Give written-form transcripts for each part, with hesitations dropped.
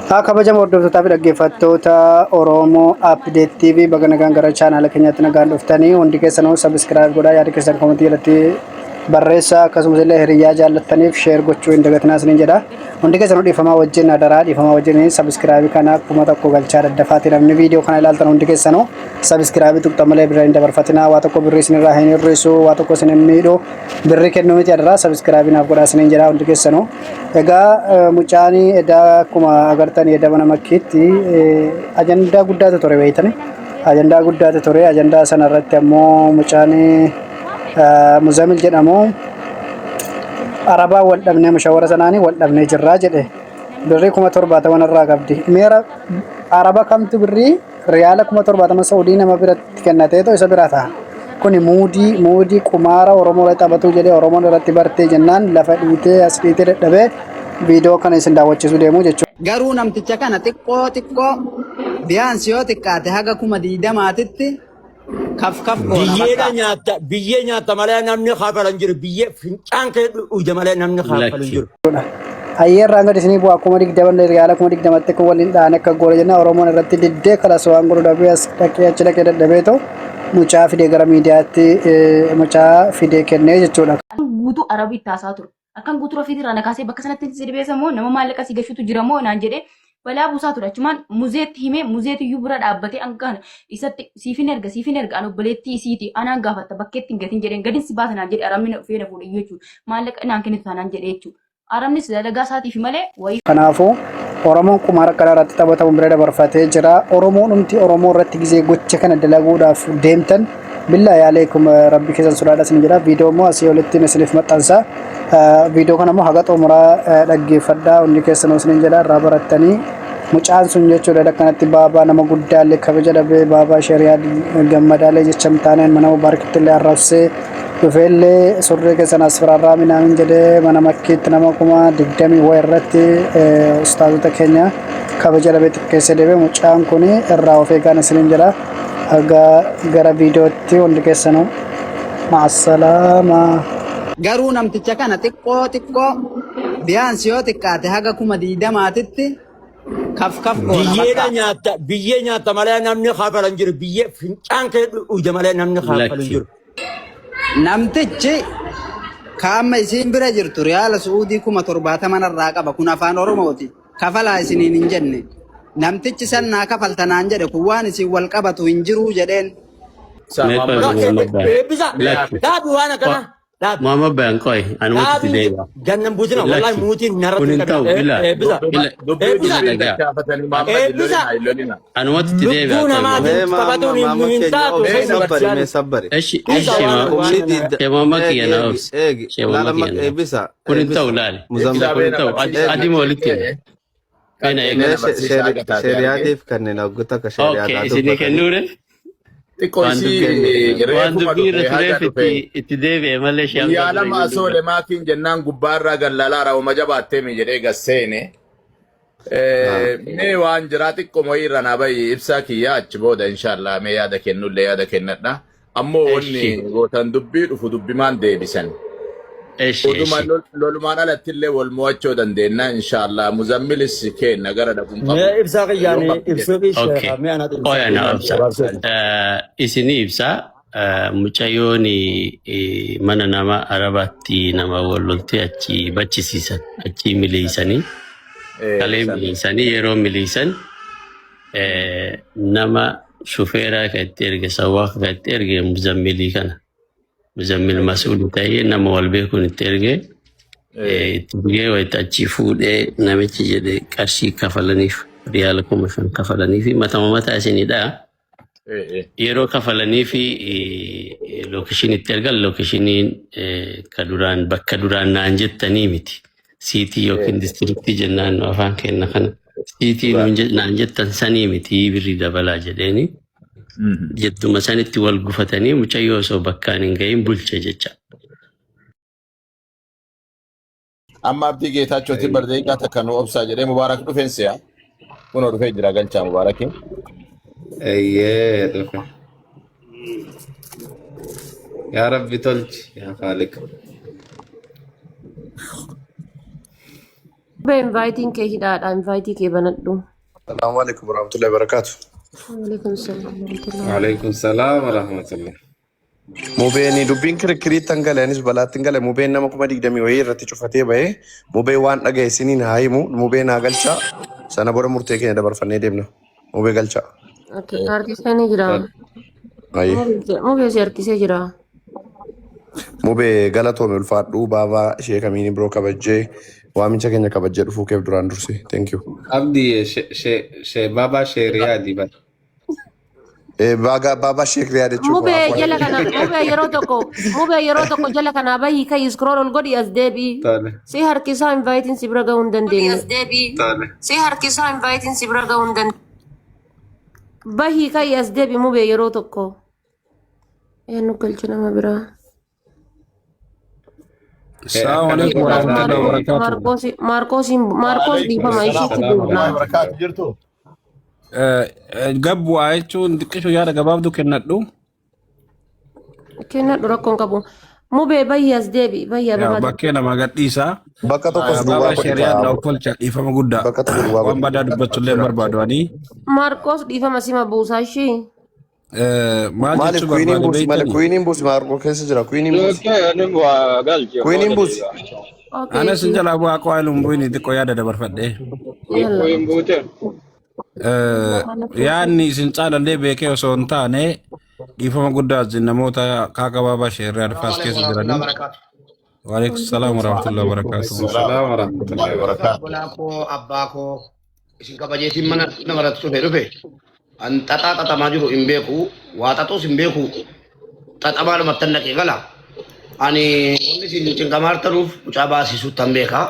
Haa kabajamoo hordoftootaa fi dhaggeeffattoota Oromoo Update TV baga nagaan gara chaanaala keenyaatti nagaan dhuftanii hundi keessanuu sabiskiraayib godhaa yaada keessan komentii irratti barreessaa akkasumas illee hiriyyaa jaallattaniif sheer gochuu hin dagatinaa isiniin jedha. Hundi keessanuu dhiifamaa wajjin adaraa dhiifamaa wajjin sabiskiraayibii kana 1000 galchaa daddafaati namni viidiyoo kana ilaaltan hundi keessanuu sabiskiraayibii tuqxan malee bira hin dabarfatinaa waa tokko birrii isinirraa hin hir'isu waa tokko isin hin miidhu birrii kennuu miti adaraa sabiskiraayibii naaf godhaa isiniin jedha hundi keessanuu. Egaa mucaan edaa akkuma agartan edaa mana makkiitti ajandaa guddaatu ture beeytani. Ajandaa guddaatu ture ajandaa sana irratti ammoo mucaan Muzamil jedhamu Arabaa wal dhabnee mushawara sanaanii wal dhabnee jirraa jedhe. Birrii 70,000 irraa qabdi. Meera Araba kamtu birrii riyaala 70,000 Saudii nama biratti kennateetu isa bira ta'a. Kuni muudii muudii qumaara Oromoo irratti taphatuu jedhee Oromoon irratti bartee jennaan lafa dhiitee as dhiitee dadhabee viidiyoo kana isin daawwachiisuu deemuu jechuudha. Garuu namticha kana xiqqoo xiqqoo biyaansi yoo xiqqaate haga 20,000titti kaf kaf goona Biyyeedha bakka. nyaatta biyyee nyaatta malee namni kafalan jiru biyyee fincaan kee dhuge malee namni kafalan Lakki. jiru. Hayyee irraan gadi isinii bu'aa 20,000 riyaala 20,000tti akka waliin dha'an akka goone jenna Oromoon irratti diddee kalas waan godhu dhabee as dhaqee achi dhaqee dadhabeetu mucaa fidee gara miidiyaatti mucaa fidee kennee jechuudha. Guutuu arabii itti haasaa ture. Akkan guutuu rafiitii irraa na kaasee bakka sanatti si dhibeessa moo nama maallaqa si gashutu jira moo naan jedhee balaa buusaa ture. Achumaan muzeetti himee muzeetu iyyuu bira dhaabbatee hanga isatti siifin erga siifin erga an obboleettii isiiti anaan gaafatta bakkeetti hin gatin jedheen gadin si baasa naan jedhe arabni na dhufee na fuudhe iyyuu jechuudha. Maallaqa naan kennitu taanaan jedhee jechuudha. Arabnis dalagaa isaatiif malee wayii Kanaafuu Oromoon qumaara akkanaa irratti taphatamu bira dabarfatee jira. Oromoon dhumti Oromoo irratti gizee gocha kana dalaguudhaaf deemtan billaahi aleekum rabbi keessan sodaadha isin jedha. Viidiyoo immoo asii olitti isiniif maxxansa. Viidiyoo kana immoo haga xumuraa dhaggeeffadhaa hundi keessanuu isiniin jedha irraa barattanii mucaan sun jechuudha akkanatti baabaa nama guddaallee kabaja dhabee baabaa shari'aa gammadaallee jecha hin taaneen mana mubaarakitti illee arrabsee dhufeellee surree keessan as firaarraa minaamin jedhee mana makkiitti nama 20,000 wa irratti ustaazota keenya kabaja dhabee xiqqeessee deebi'e mucaan kun irraa of eegaan isiniin jedha haga gara viidiyootti hundi keessanuu ma'asalaama. Garuu namticha kana xiqqoo xiqqoo biyaansi yoo xiqqaate haga 20,000titti kaf kaf goona Biyyeedha bakka. nyaatta biyyee nyaatta malee namni kafalan jiru biyyee fincaan kee dhuge malee namni kafalan Lakki. jiru. Namtichi kaamma isiin bira jirtu riyaala Su'uudii 70,000 narraa qaba. Kun afaan Oromooti. Kafalaa isiniin hin jenne. Namtichi san naa kafalta naan jedhe kun waan isin wal qabatu hin jiruu jedheen. Mee qoy Muhammad Bayan. Eebbisa Lakki. dhaabi waan akkanaa dhaabi. Muhammad Bayan qoy anumatti itti Dhaabi deebi'a. gannan buusina wallahi Lakki. muutiin narratti Kun hin ta'u ila Eebbisa ila Dubbii eebbisa ila dubbiin dhagaa. dachaafatanii Muhammad hin eebbisa lolina hin lolina. Anumatti itti deebi'a lubbuu qoy namaatiin Muhammad. Mee ma taphatuun ma hin maamma hin keenya taatu obsi Mee hin na sabbari barsiisa. mee sabbari. Eshi Dhiisa eshi waan Humni waan diidda shee Muhammad eegi kiyya na eegi obsi. eegi Shee Muhammad laala kiyya na obsi. eebbisa Kun hin eebbisa ta'u laali. muzammil Ila Ibsaa kun mee hin na ta'u. Adi barsiisa. adi walitti himi. Mee na Mee eega. na mee barsiisa haga taate argee. sheriyaatiif kanneen hoggu takka sheriyaa Okay taa isinii dubbatanii kennuure. Xiqqoo Waan isii dubbii waan reefuma dubbii irra dhufe haga tureef dhufe. itti itti deebi'e malee shee Guyyaa hamza dura lama iyyuu asoo dubbate. lemaakiin jennaan gubbaarraa gallalaa raawwama jabaattee mi jedhee gasseene. Mee waan jiraa xiqqoo mo'ii irra naa bahi ibsaa kiyyaa achi booda inshaallah mee yaada kennullee yaada kennadha. Ammoo wanni Eshi gootan dubbii dhufu dubbimaan deebisan. eshi Oduma eshi. lolumaan alatti illee wal mo'achuu dandeenya inshaallah. Muzammilis kenna gara dhaquun qabu. Mee ibsaa Yoo kiyyaani qabdu ibsuu fi Okay. sheekha mee anatu ibsaa Qoya na kiyyaani obsa. gabaabseeti. Isinii ibsa. Mucayyoon mana nama Arabaatti nama wal loltee achi bachisiisan achi miliisanii kalee San. miliisanii yeroo miliisan nama shufeeraa kan itti erge sawwaa kan itti erge muzammilii kana muzammil masuudi ta'ee nama wal beekuun itti erge itti bugee wayita achi fuudhee namichi jedhe qarshii kafalaniif riyaala 5,000 kafalanii fi matama mataa isinidha. Yeroo kafalanii fi lookeshinii itti ergan lookeshiniin ka duraan bakka duraan naan jettanii miti. Siitii yookiin distriktii jennaan nu afaan keenya kana. Siitii nuun naan jettan sanii miti birrii dabalaa jedheeni. Jettuma sanitti wal gufatanii mucayyoo osoo bakkaan hin gahin bulche jecha. Amma abdii Geetaachooti bar daqiiqaa takka nu obsaa jedhee Mubaarak dhufeen si'a. Kunoo dhufee jira galchaa Mubaarakiin. Eeyyee dhufe. Yaa Rabbi tolchi yaa Khaaliq. Mubee invaayitiin kee hidhaadha. Invaayitii kee banadhu. Salaamu alaikum warahmatullahi wabarakatuh. Waalaikum salaam warahmatullahi. Waalaikum salaam warahmatullah. Mubeen dubbiin kirkiriitti hin gale anis balaatti hin gale mubeen nama 20,000 wayii irratti cufatee bahee mubeen waan dhagaye isiniin haa himu mubeen haa galchaa sana booda murtee keenya dabarfannee deemna mubee galchaa. Okay, harkisee ni jira. Ayi. Mubee si harkisee jira. Mubee galatoome ulfaadhuu baabaa ishee kamiin biroo kabajjee waamicha keenya kabajjee dhufuu keef duraan dursi. Thank you. Abdi she baba sheeriyaadi bar. Baga baabaa sheek riyaa jechuu koo Mubee afwan. jala kana mubee yeroo tokko mubee yeroo tokko jala kanaa bahii kai scroll ol godhi as deebi'i. Tole. Si harkisaa invaayitiin si bira gahuu hin dandeenye. Tole. Si harkisaa invaayitiin si bira gahuu hin dandeenye. Bahii kai as deebi'i mubee yeroo tokko. Eenyu galcha nama biraa. Assalamu alaikum warahmatullahi wabarakatuh. Maarqoos Maarqoos Maarqoos dhiifama Salaam ishiitti warahmatullahi deebina. wabarakatuh jirtu. Gabbu'aa jechuun xiqqishu yaada gabaabduu kennadhu. Kennadhu rakkoon qabu. Mubee bahii as deebi'i bahii Yaa ababaa bakkee namaa gadhiisaa. Bakka tokkos duwwaa Baabaa godhi shari'aan na kaa okkolcha dhiifama guddaa. bakka tokko duwwaa Waan godhi. badaa dubbachullee hin barbaadu ani. Maarqoos dhiifama sima buusaa ishii. Maal Maaliif jechuu kuyiniin barbaade buusi malee beektanii? kuyiniin buusi maarqoo keessa jira kuyiniin buusi. Kuyiniin buusi. Okay. Anas hin jalaa bu'aa qawaa lumbuun xiqqoo yaada dabarfadhee. Yalla. Yaadni isin caalallee beekee osoo hin taane dhiifama guddaa wajjin namoota kaaka baabaa sheerree Assalamu alfaas alaikum keessa warahmatullahi jiranii. wabarakatuh. Waalaikum salaam warahmatullahi wabarakatuh. Waalaikum salaam warahmatullahi wabarakatuh. Obbolaa koo, abbaa koo, isin kabajeetiin mana nama irratti dhufee dhufe. An xaxaa xaxamaa jiru hin beeku, waa xaxuus hin beeku. Xaxamaa dhumattan dhaqee gala. Ani wanni isin cinqamaa jirtanuuf mucaa baasisuutti tan beeka.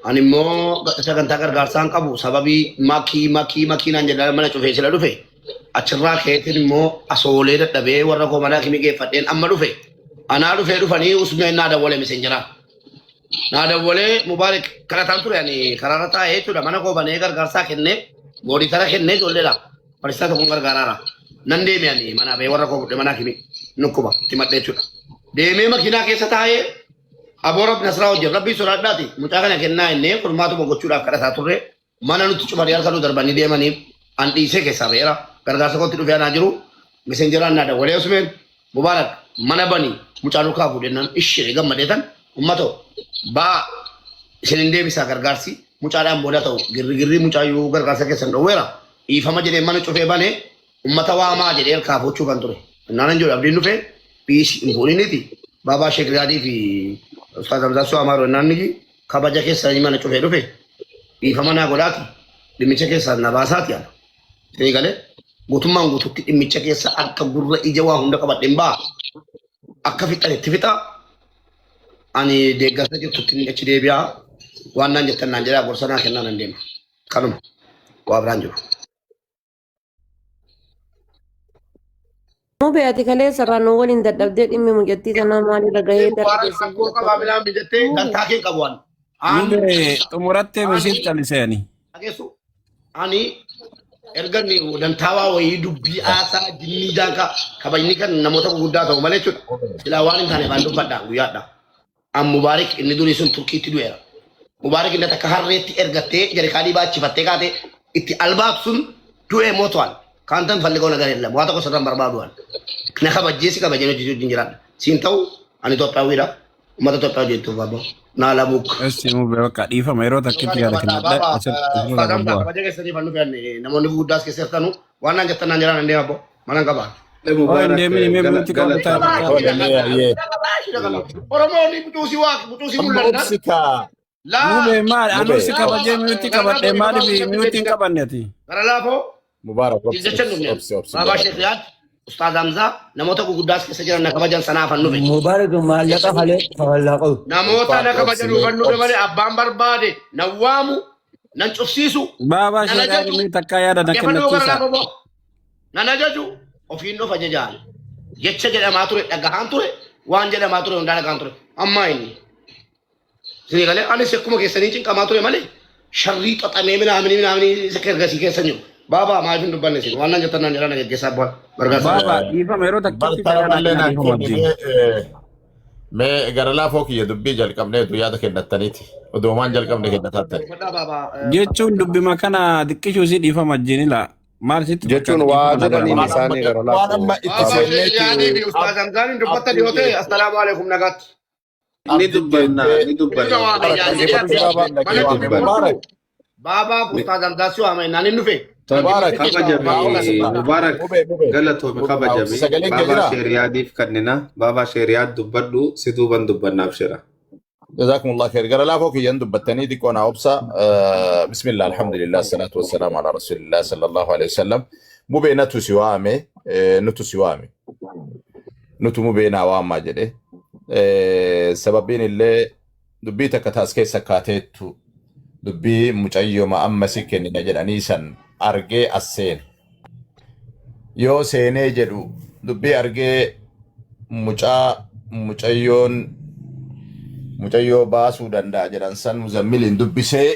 Ani immoo sagantaa gargaarsaa hin qabu sababii makii makii makii naan jedhaa mana cufee sila dhufe. Achirraa keetiin immoo asoolee dadhabee warra koo mana hakimii geeffadheen amma dhufe. Anaa dhufee dhufanii usmeen naa dawwale misenjaraa. Naa dawwalee Mubaarik kadhataan ture ani karaarra taa'ee jechuudha mana koo banee gargaarsaa kennee mooditara kennee ijoolleedha. Barsiisaa tokkoon gargaaraara. Nan deeme ani manaa bahee warra koo fudhee mana hakimii nukkuba itti madhee jechuudha. Deemee makiinaa keessa taa'ee aboo rabbi nasraa hojjetu rabbii sodaadhaati mucaa kana kennaa innee furmaatuma gochuudhaaf kadhataa turre mana nutti cufanii harka nu darbanii deemaniif an dhiisee keessaa ba'eera. Gargaarsa kootti dhufee anaa jiru misenjeraan naa dawwalee Usmeen Mubaarak mana bani mucaa nurkaa fuudhennaan ishee gammadeetan ummatoo ba'aa isin hin deebisaa gargaarsi mucaadhaan booda ta'u girrigirrii mucaayyuu gargaarsa keessan dhowweera dhiifama jedhee mana cufee banee ummata waamaa jedhee harkaa fuuchuu kan ture. Innaan hin jedhu abdiin dhufee dhiisi hin fuudhiniiti baabaa Sheek Riyaadii fi Ustaaz Hamzaa Su'aamaaroo innaan ni kabaja keessanii mana cufee dhufe dhiifama naa godhaati dhimmicha keessaa na baasaati ana. Isinii galee guutummaan guututti dhimmicha keessa akka gurra ija waa hunda qabadheen ba'a. Akka fixan itti fixa. Ani deeggarsa jirtutti inni achi deebi'a. Waan naan jettan naan jedhaa gorsa naa kennaa nan deema. Kanuma waa biraan jiru. Mubee ati kaleessa irraa nu waliin dadhabdee dhimmi mucattii tanaa maalirra gahee Mubaarak dargaggeessa rakkoo qabaa midhaan bijattee dantaa kee qabu ani. Aan Mubee xumurattee ani misiif calliseeni. dhageessu ani erga inni dantaawaa wayii dubbii haasaa jinnii daankaa kabajni kan namoota gurguddaa ta'u malee jechuudha. Silaa waan hin taane afaan dubbadha guyyaadha. An Mubaarik inni durii sun Turkiitti du'eera. Mubaarik inni takka harreetti ergattee jarikaanii baachifattee kaate itti albaatu sun du'ee mootuwaan. Kaantan falligoo nagar የለም. Waa tokko sirran barbaadu waan. Na kabajjee si kabajee hojii wajjin jiraadha. Siin ta'u ani Itoophiyaawwiidha. Uummata Itoophiyaa hojjettuuf baaboo. Naa labuuk. Essi mubee bakka dhiifama yeroo takkitti yaada kennadha. Asirra Ustaaz bu'aa. kabaja keessaniif hannu fe'anne namoonni gurguddaas keessa jirtanu waan naan jettan naan jedhaan hin deema abboo. Mana hin qabaa. Oh, hin Mubaarak deemin himee minuutti qabu galatoome. Tole Oromoon butuusi waaq butuusi Amma mul'annaan obsi kaa. laa Mubee maal anuu Mubee. si kabajee minuutti qabadhe maaliif minuutti hin qabanne ati? gara laafoo Mubaarak obsi jecha obsi dhufne obsi obsi baabaa Mubaarak. Sheekh Riyaad Ustaaz Hamzaa namoota gurguddaas keessa jiran na kabajan sanaaf han dhufe. Mubarak maallaqa halee fawallaqu. Namoota na Ulfaadhu obsi kabajan mee han dhufe obsi. malee abbaan barbaade nan waamu nan cufsiisu Baabaa nan sheekaa ajaju dhimmi takkaa yaada na dhaggeeffadhu gara kennachiisa. laafoo boo nan ajaju ofiin dhufa jajaan jecha jedhamaa ture dhagahaan ture waan jedhamaa ture hundaa dhagahaan ture ammaa inni. Isinii galee anis akkuma keessanii cinqamaa ture malee sharrii xaxamee minaamini minaamini isa ergasii keessa jiru. Baabaa maaliif hin dubbanne isin waan naan jettan naan jedhaa na geggeessaa abbaan gargaarsa. Baabaa dhiifama yeroo takkitti Bartara takkaa naa mallee kenna naan dhiifama wajjin. kennine Mee gara laafoo kiyya dubbii jalqabneetu yaada kennattaniiti. Oduumaan jalqabne kennatattani. Jechuun dubbima kana xiqqishuu si dhiifama wajjin ila. Maal sitti Jechuun fakkaata waa dhiifama na jedhaniin barbaada. isaanii gara Waan laafoo amma itti Baabaa seenneeti Sheeriyaadii fi Ustaaz Hamzaan dubbatta abdii dhiyoo ta'e kee assalaamu alaikum nagaatti. Ni abdii dubbanna keettee ni dubbanna Inni waame Mubarak yaadee dhaggeeffatu ati baabaa. mana ni waame dubbanna. Mubaarak Baabaa fi Ustaaz Hamzaan si waame naan hin dhufe. Tole Mubaarak kabajame Mubarak mubee mubee galatoomi mubee kabajame sagaleen kee baabaa jiraa? sheeriyaadiif kannina baabaa sheeriyaad dubbadhu si duuban dubbannaaf shira. جزاكم الله خير. قال لا فوق يندب التني دي كون أوبسا. بسم الله الحمد لله الصلاة والسلام على رسول الله صلى الله عليه وسلم. مو نتو سوامي نتو سوامي نتو مو بين عوام ما جري سببين اللي دبيتك تاسكي سكاتيتو دبي مجايو ما أما سكني نجد أنيسا أرجي السين يو سيني جدو دبي أرجي مجا مجايون mucayyoo baasuu danda'a jedhan san muzammiliin dubbisee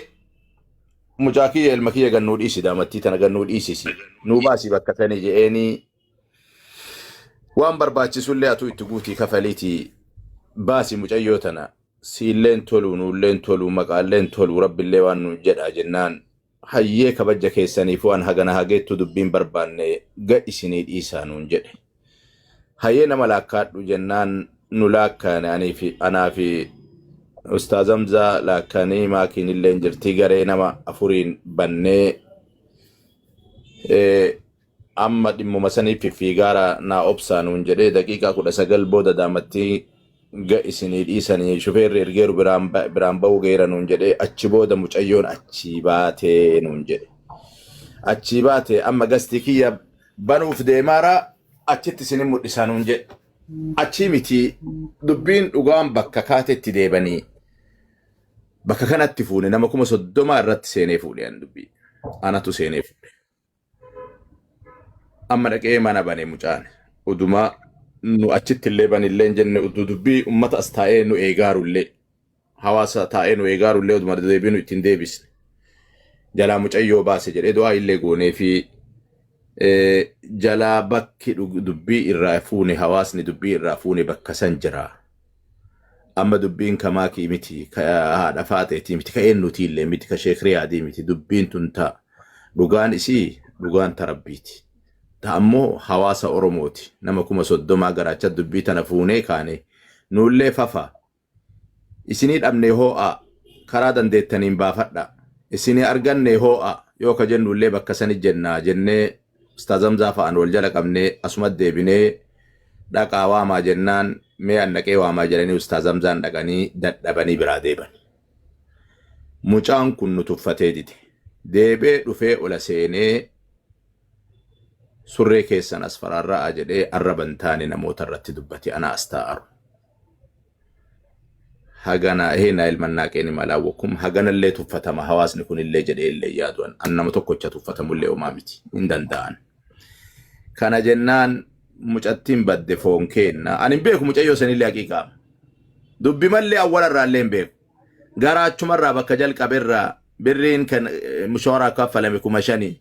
mucaa kiyya ilma kiyya gannuu dhiisi daamattii tana gannuu dhiisisi nuu baasii bakka sani je'eenii waan barbaachisullee atuu itti guutii kafaliitii baasi mucayyoo tana siilleen toluu nuulleen toluu maqaalleen toluu rabbillee waan nuun jedha jennaan hayyee kabaja keessaniif waan hagana hageettu dubbiin barbaanne ga isinii dhiisaa nuun jedhe. Hayyee nama laakkaadhu jennaan nu laakkaane anaa fi Ustaaz Hamzaa laakkanii maakiin illee jirtii garee nama afuriin bannee amma dhimmuma saniif fiffiigaara naa obsaa nuun jedhee daqiiqaa 19 booda daamattii ga isinii dhiisanii shufeerri ergeeru biraan ba'uu geera nuun jedhee achi booda mucayyoon achii baatee nuun jedhe. Achii baatee amma gastii kiyya banuuf deemaara achitti isinin mul'isaa nuun jedhe. Achii miti dubbiin dhugaan bakka kaatetti deebanii bakka kanatti fuune nama 30,000 irratti seenee fuudhe an dubbii. Anatu seenee fuudhe. Amma dhaqee mana bane mucaan. Uduma nu achitti illee banillee hin jenne udu dubbii ummata as taa'ee nu eegaarullee hawaasa taa'ee nu eegaarullee uduma deebii nu ittiin deebisne. Jalaa mucayyoo baase jedhee du'aa illee goonee fi jalaa bakki dubbii irraa fuune hawaasni dubbii irraa fuune bakka san jira. Amma dubbiin kamaakii miti ka haadha faaxeetii miti ka eenyutii illee miti ka sheek Riyaadii miti dubbiin tun ta'a. Dhugaan isii dhugaan tarabbiiti. Ta ammoo hawaasa Oromooti. Nama 30,000 garaacha dubbii tana fuunee kaane nuullee fafa. Isinii dhabne hoo'a karaa dandeettaniin baafadha. Isinii arganne hoo'a yoo ka jennullee bakka sani jennaa jennee Ustaaz Hamzaa fa'aan wal jala qabnee asuma deebinee dhaqaa waamaa jennaan mee an dhaqee waamaa jedhanii Ustaaz Hamzaan dhaqanii dadhabanii biraa deeban. Mucaan kun nu tuffatee dide. Deebee dhufee ola seenee surree keessan as faraarra'aa jedhee arraba hin taane namoota irratti dubbate ana as taa'aru. Hagana heenaa ilmannaa qeeni malaawwakum haganallee tuffatama hawaasni kunillee jedhee illee yaaduan an nama tokkocha tuffatamullee homaa miti hin danda'an. Kana jennaan mucattiin badde foon keenna. Ani hin beeku mucayyoo sanillee haqiiqaa. Dubbi mallee awwalarraallee hin beeku. Garaachumarraa bakka jalqaberraa birriin kan mushaaraa kaffalame 5,000.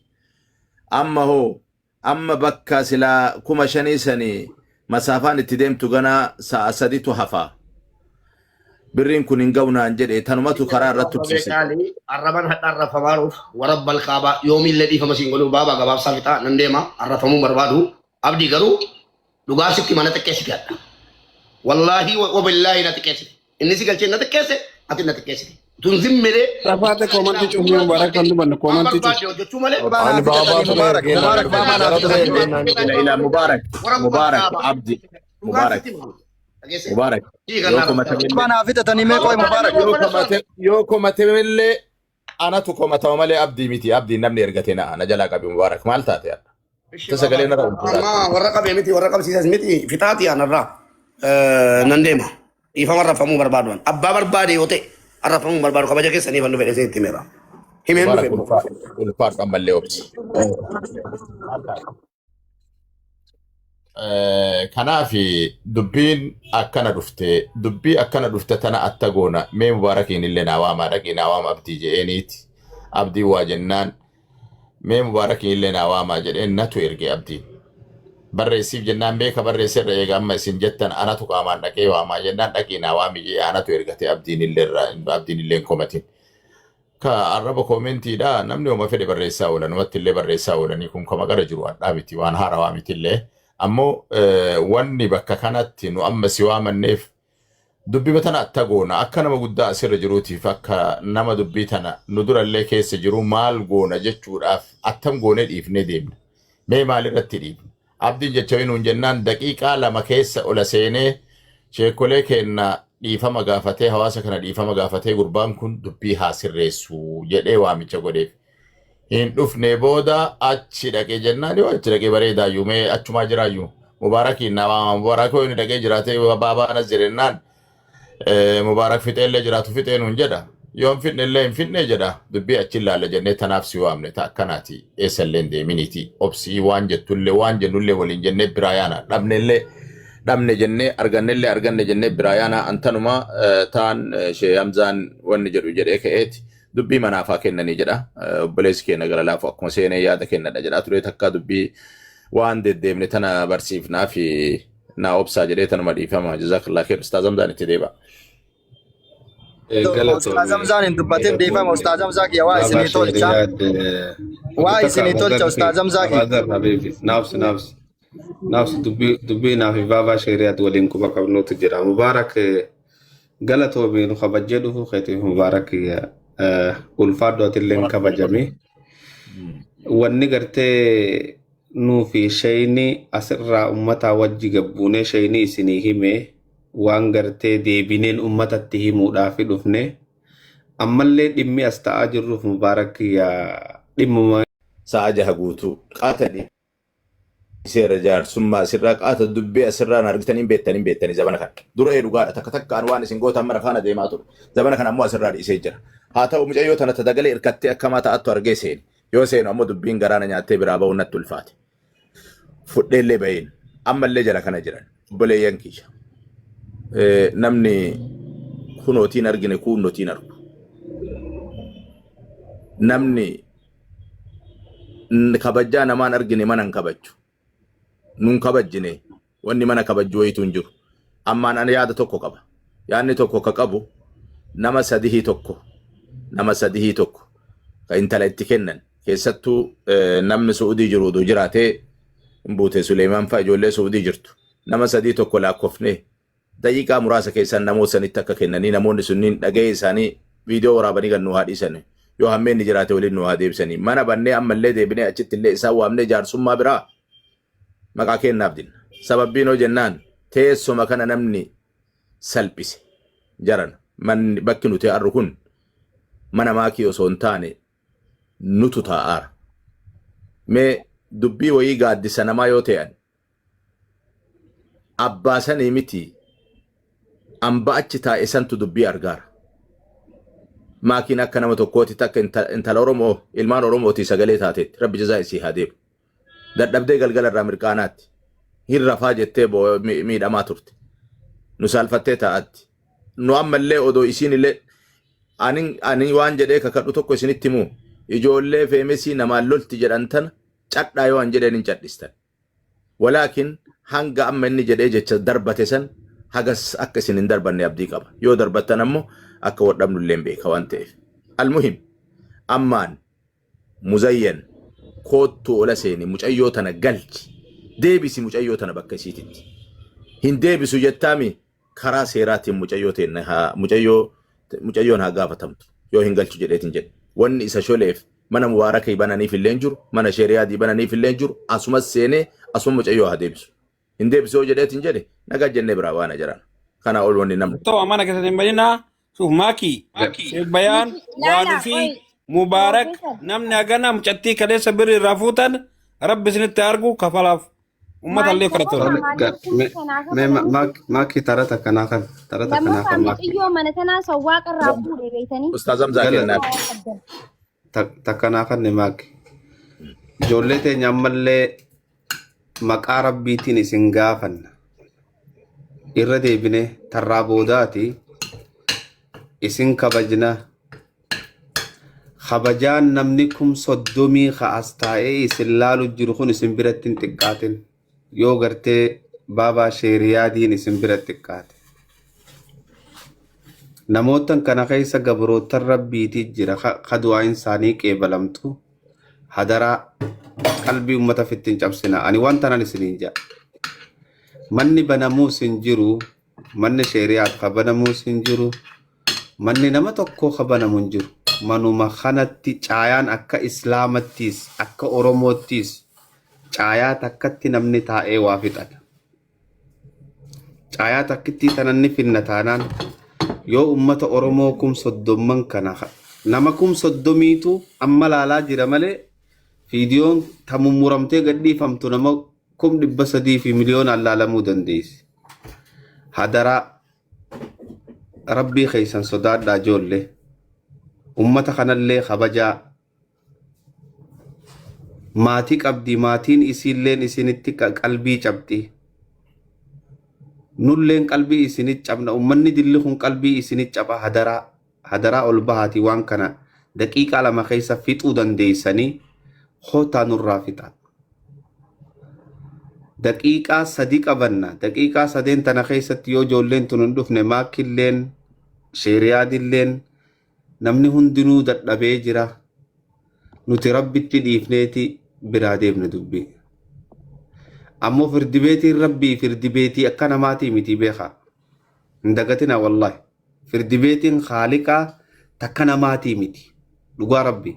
Amma hoo amma bakka silaa 5,000 sanii masaafaan itti deemtu ganaa sa'a saditu hafa. Birriin kun hin ga'u naan jedhe tanumatu karaa irratti tursiise. Arraban hadha arrafamaaruuf warabbal kaabaa yoomillee dhiifama siin godhuu baabaa gabaabsaa fixaa nan deema arrafamuu barbaadu. Abdii garuu dhugaa sitti mana xiqqeessite hadha. Wallaahi wabillaahi na xiqqeessite. Inni si galchee na xiqqeesse ati na xiqqeessite. Tun zimmilee Rafaate koomantii cufnee Mubarak kan dubannu waan koomantii cufu. barbaadde hojjechuu malee. Ani baabaa ture ergee naan Mubarak dhufe. baabaa Jara naa ture fixatanii ergee naan ila dhufe. ila Mubarak Warabbal Mubarak kaabaa. Abdi Dhugaa Mubarak sitti malu. Dhageesse. Mubarak Hiika yoo naa komatamillee Baabaa naa fixatanii mee qoy Mubarak. yoo komatamillee anatu komatama malee abdii miti abdiin namni ergate na jalaa qabi Mubarak maal taate hadha ta sagalee narra oltu Amma warra qabee miti warra qabsiisas miti fixaati anarraa nan deema. Dhiifama arrafamuu barbaadu. Abbaa barbaade yoo ta'e arrafamuu barbaadu kabaja keessanii fannu fedhe isin itti himeera. Himeen Mubarak dhufe. ulfaadhu ulfaadhu ammallee obsi. Kanaaf dubbiin akkana dhufte dubbii akkana dhufte tana atta goona mee Mubaarakiin illee naa waamaa dhaqii naa waama abdii je'eeniiti abdii waa jennaan mee Mubaarakiin illee naa waamaa jedheen natu erge abdiin Barreessiif jennaan beeka barreesserra eega amma isin jettan anatu qaamaan dhaqee waamaa jennaan dhaqii naa waami jee anatu ergate abdiin illee irraa abdiin illee hin komatin. Ka arraba koomentiidha namni homa fedhe barreessaa oola namatti illee barreessaa oolanii kun kama qara jiru hadhaa miti waan haarawaa miti illee. Ammoo wanni bakka kanatti nu amma si waamanneef Dubbiba tana atta goona akka nama guddaa asirra jiruutiif akka nama dubbii tana nu durallee keessa jiru maal goona jechuudhaaf attam goonee dhiifnee deemna. Mee maalirratti dhiifna? Abdiin jecha wayii nuun jennaan daqiiqaa 2 keessa ola seenee sheekkolee keenna dhiifama gaafatee hawaasa kana dhiifama gaafatee gurbaan kun dubbii haa sirreessu jedhee waamicha godheef. Hin dhufne booda achi dhaqee jennaan yoo achi dhaqee bareedaayyuu mee achumaa jiraayyuu Mubaarakiin naa waama Mubaarak yoo inni dhaqee jiraatee baabaa anas jedhennaan Mubaarak fixeellee jiraatu fixee nuun jedha yoo hin fidnellee hin fidne jedha dubbii achi ilaalla jennee tanaaf si waamne ta akkanaati eessallee hin deeminiiti obsii waan jettullee waan jennullee waliin jennee biraa yaana dhabnellee dhabne jennee argannellee arganne jennee biraa yaana antanuma taan shee Hamzaan wanni jedhu jedhee ka'eeti Dubbii manaaf haa kennanii jedha. Obboleessi keenya gara laafu akkuma seenee yaada kennadha jedhaa ture takka dubbii waan deddeemne tana barsiifnaa fi naa obsaa jedhee tanuma dhiifama. Jazakallah kheer. Ustaaz Hamzaan itti deebi'a. Ustaaz Hamzaan hin dubbatin dhiifama Ustaaz Hamzaa kiyya waa Baabaa isinii tolcha. Sheeriyaad Waa isinii tolcha Ustaaz Hamzaa kiyya. Abaazar Habibi naafsi naafsi naafsi dubbii dubbii naaf baabaa Sheeriyaad waliin quba qabnuutu jira. Mubaarak Galatoomi nu kabajjee dhufuu keetiif Mubaarak ulfaadhu atilleen kabajami. Wanni gartee nuu fi shayni asirraa ummataa wajji gabbuunee shayni isinii hime waan gartee deebineen ummatatti himuudhaafi dhufne ammallee dhimmi as ta'aa jirruuf Mubaarak dhimmuma Sa'a jaha guutuu qaata seera jaarsummaa asirraa qaata dubbii asirraan argitanii hin beektanii hin beektanii zabana kana. Dura ee dhugaadha takka takkaan waan isin gootan mara faana deemaa ture. Zabana kana ammoo asirraa dhiisee jira. Haa ta'u mucayyoo tana tadagalee irkattee akkamaa ta'attu argee seene. Yoo seenu ammoo dubbiin garaana nyaattee biraa ba'uun natti ulfaate. Fudheellee baheen ammallee jara kana jiran obboleeyyan kiyya. Namni kunootiin argine kuunnotiin argu. Namni kabajjaa namaan argine mana hin kabajju. Nun kabajjine wanni mana kabajju wayitu hin jiru. Ammaan ani yaada tokko qaba. Yaadni tokko ka qabu nama sadihii tokko nama sadihii tokko ka intala itti kennan keessattuu namni Su'udii jiru odoo jiraatee hin buute Suleemaan fa'a ijoollee Su'udii jirtu nama sadii tokko laakkofnee Daqiiqaa muraasa keessaan namoota sanitti akka kennanii namoonni sunniin dhaga'ee isaanii viidiyoo waraabanii gad nuu haa dhiisani. Yoo hammeenni jiraate waliin nuu haa deebisanii. Mana bannee ammallee deebinee achitti illee isaan waamnee jaarsummaa biraa maqaa keennaaf dinna. Sababbiin hoo jennaan teessuma kana namni salphise jarana. Manni bakki nuti arru kun mana maakii osoo hin taane nutu taa'aara. Mee dubbii wayii gaaddisa namaa yoo ta'an Abbaa sanii miti amba achi taa'e santu dubbii argaara. Maakiin akka nama tokkooti takka intala Oromoo ilmaan Oromootii sagalee taateetti rabbi jazaa isii haa deebu. Dadhabdee galgala irraa mirqaanaatti hin rafaa jettee miidhamaa turte. Nu saalfattee taa'atti. Nu ammallee odoo isiin illee ani waan jedhee kakadhu tokko isinitti himu ijoollee feemesii namaan lolti jedhan tana cadhaa yoo an jedheen hin cadhistan. Walaakin hanga amma inni jedhee jecha darbate san hagas akka isin hin darbanne abdii qaba. Yoo darbattan ammoo akka wal dhabnu illee beeka waan ta'eef. Almuhim ammaan muzayyan koottu ola seeni mucayyoo tana galchi deebisi mucayyoo tana bakka isiititti. Hin deebisu jettaami karaa seeraatiin mucayyoo teenna haa mucayyoo mucayyoon haa gaafatamtu yoo hin galchu jedheetiin jedhe wanni isa sholeef mana mubaarakii bananiif illee hin jiru mana sheeriyaadii bananiif illee hin jiru asumas seenee asuma mucayyoo haa deebisu hin deebisu yoo jedheetiin jedhe nagaa jennee biraa baana jedhan kanaa ol wanni namni Ta'u mana keessatti hin bahinaa. Suuf maakii. Sheek Bayaan Laala, waan fi oi, Mubaarak Professor. namni hagana mucattii kaleessa birri irraa fuutan rabbi isinitti argu kafalaaf. Uummata illee kadhatu. Tole, mee maakii tara takka naa kan tara takka naa Lammaffaa kan maakii. mucayyoo mana tanaa sawwaaqa irraa fuudhe beeytanii. Ustaaz Hamzaa Gala kennaaf. takka naa kan maakii. Ijoollee teenya ammallee maqaa rabbiitiin isin gaafanna. Irra deebine tarraa boodaati isin kabajna. Kabajaan namni kum soddomii ka as taa'ee isin laalu jiru kun isin biratti hin xiqqaatin. Yoo gartee baabaa sheeriyaadiin isin bira xiqqaate. Namootan kana keessa gabrootan rabbiitii jira ka du'aayin isaanii qeebalamtu hadaraa qalbii ummata fittiin cabsina. Ani waan tanan isiniin jedha. Manni banamuus hin jiru, manni sheeriyaat ka banamuus hin jiru, manni nama tokkoo ka banamu hin jiru. Manuma kanatti caayaan akka Islaamattiis akka Oromoottiis caayaa takkatti namni taa'ee waa fixata. Caayaa takkittii tanan ni finna taanaan yoo ummata Oromoo 30,000 kana nama 30,000tu amma laalaa jira malee fiidiyoon ta mummuramtee gadhiifamtu nama 300,000 fi miliyoonaan laalamuu dandeessi. Hadaraa rabbii keessan sodaadhaa ijoollee. Ummata kanallee kabajaa. Maatii qabdi maatiin isiilleen isinitti qalbii cabxi. Nulleen qalbii isinit cabna ummanni dilli kun qalbii isinit caba hadaraa hadaraa ol bahaati waan kana daqiiqaa 2 keessa fixuu dandeessanii kootaa nurraa fixa. Daqiiqaa 3 qabanna daqiiqaa sadeen tana keessatti yoo ijoolleen tun hin dhufne maakkilleen sheeriyaadilleen Namni hundinuu dadhabee jira. Nuti Rabbitti dhiifneeti biraa deemna dubbii. Ammoo firdibeetiin Rabbii firdibeetii akka namaatii miti beekaa. Hin dagatina wallahi. Firdibeetiin Khaaliqaa takka namaatii miti. Dhugaa Rabbii.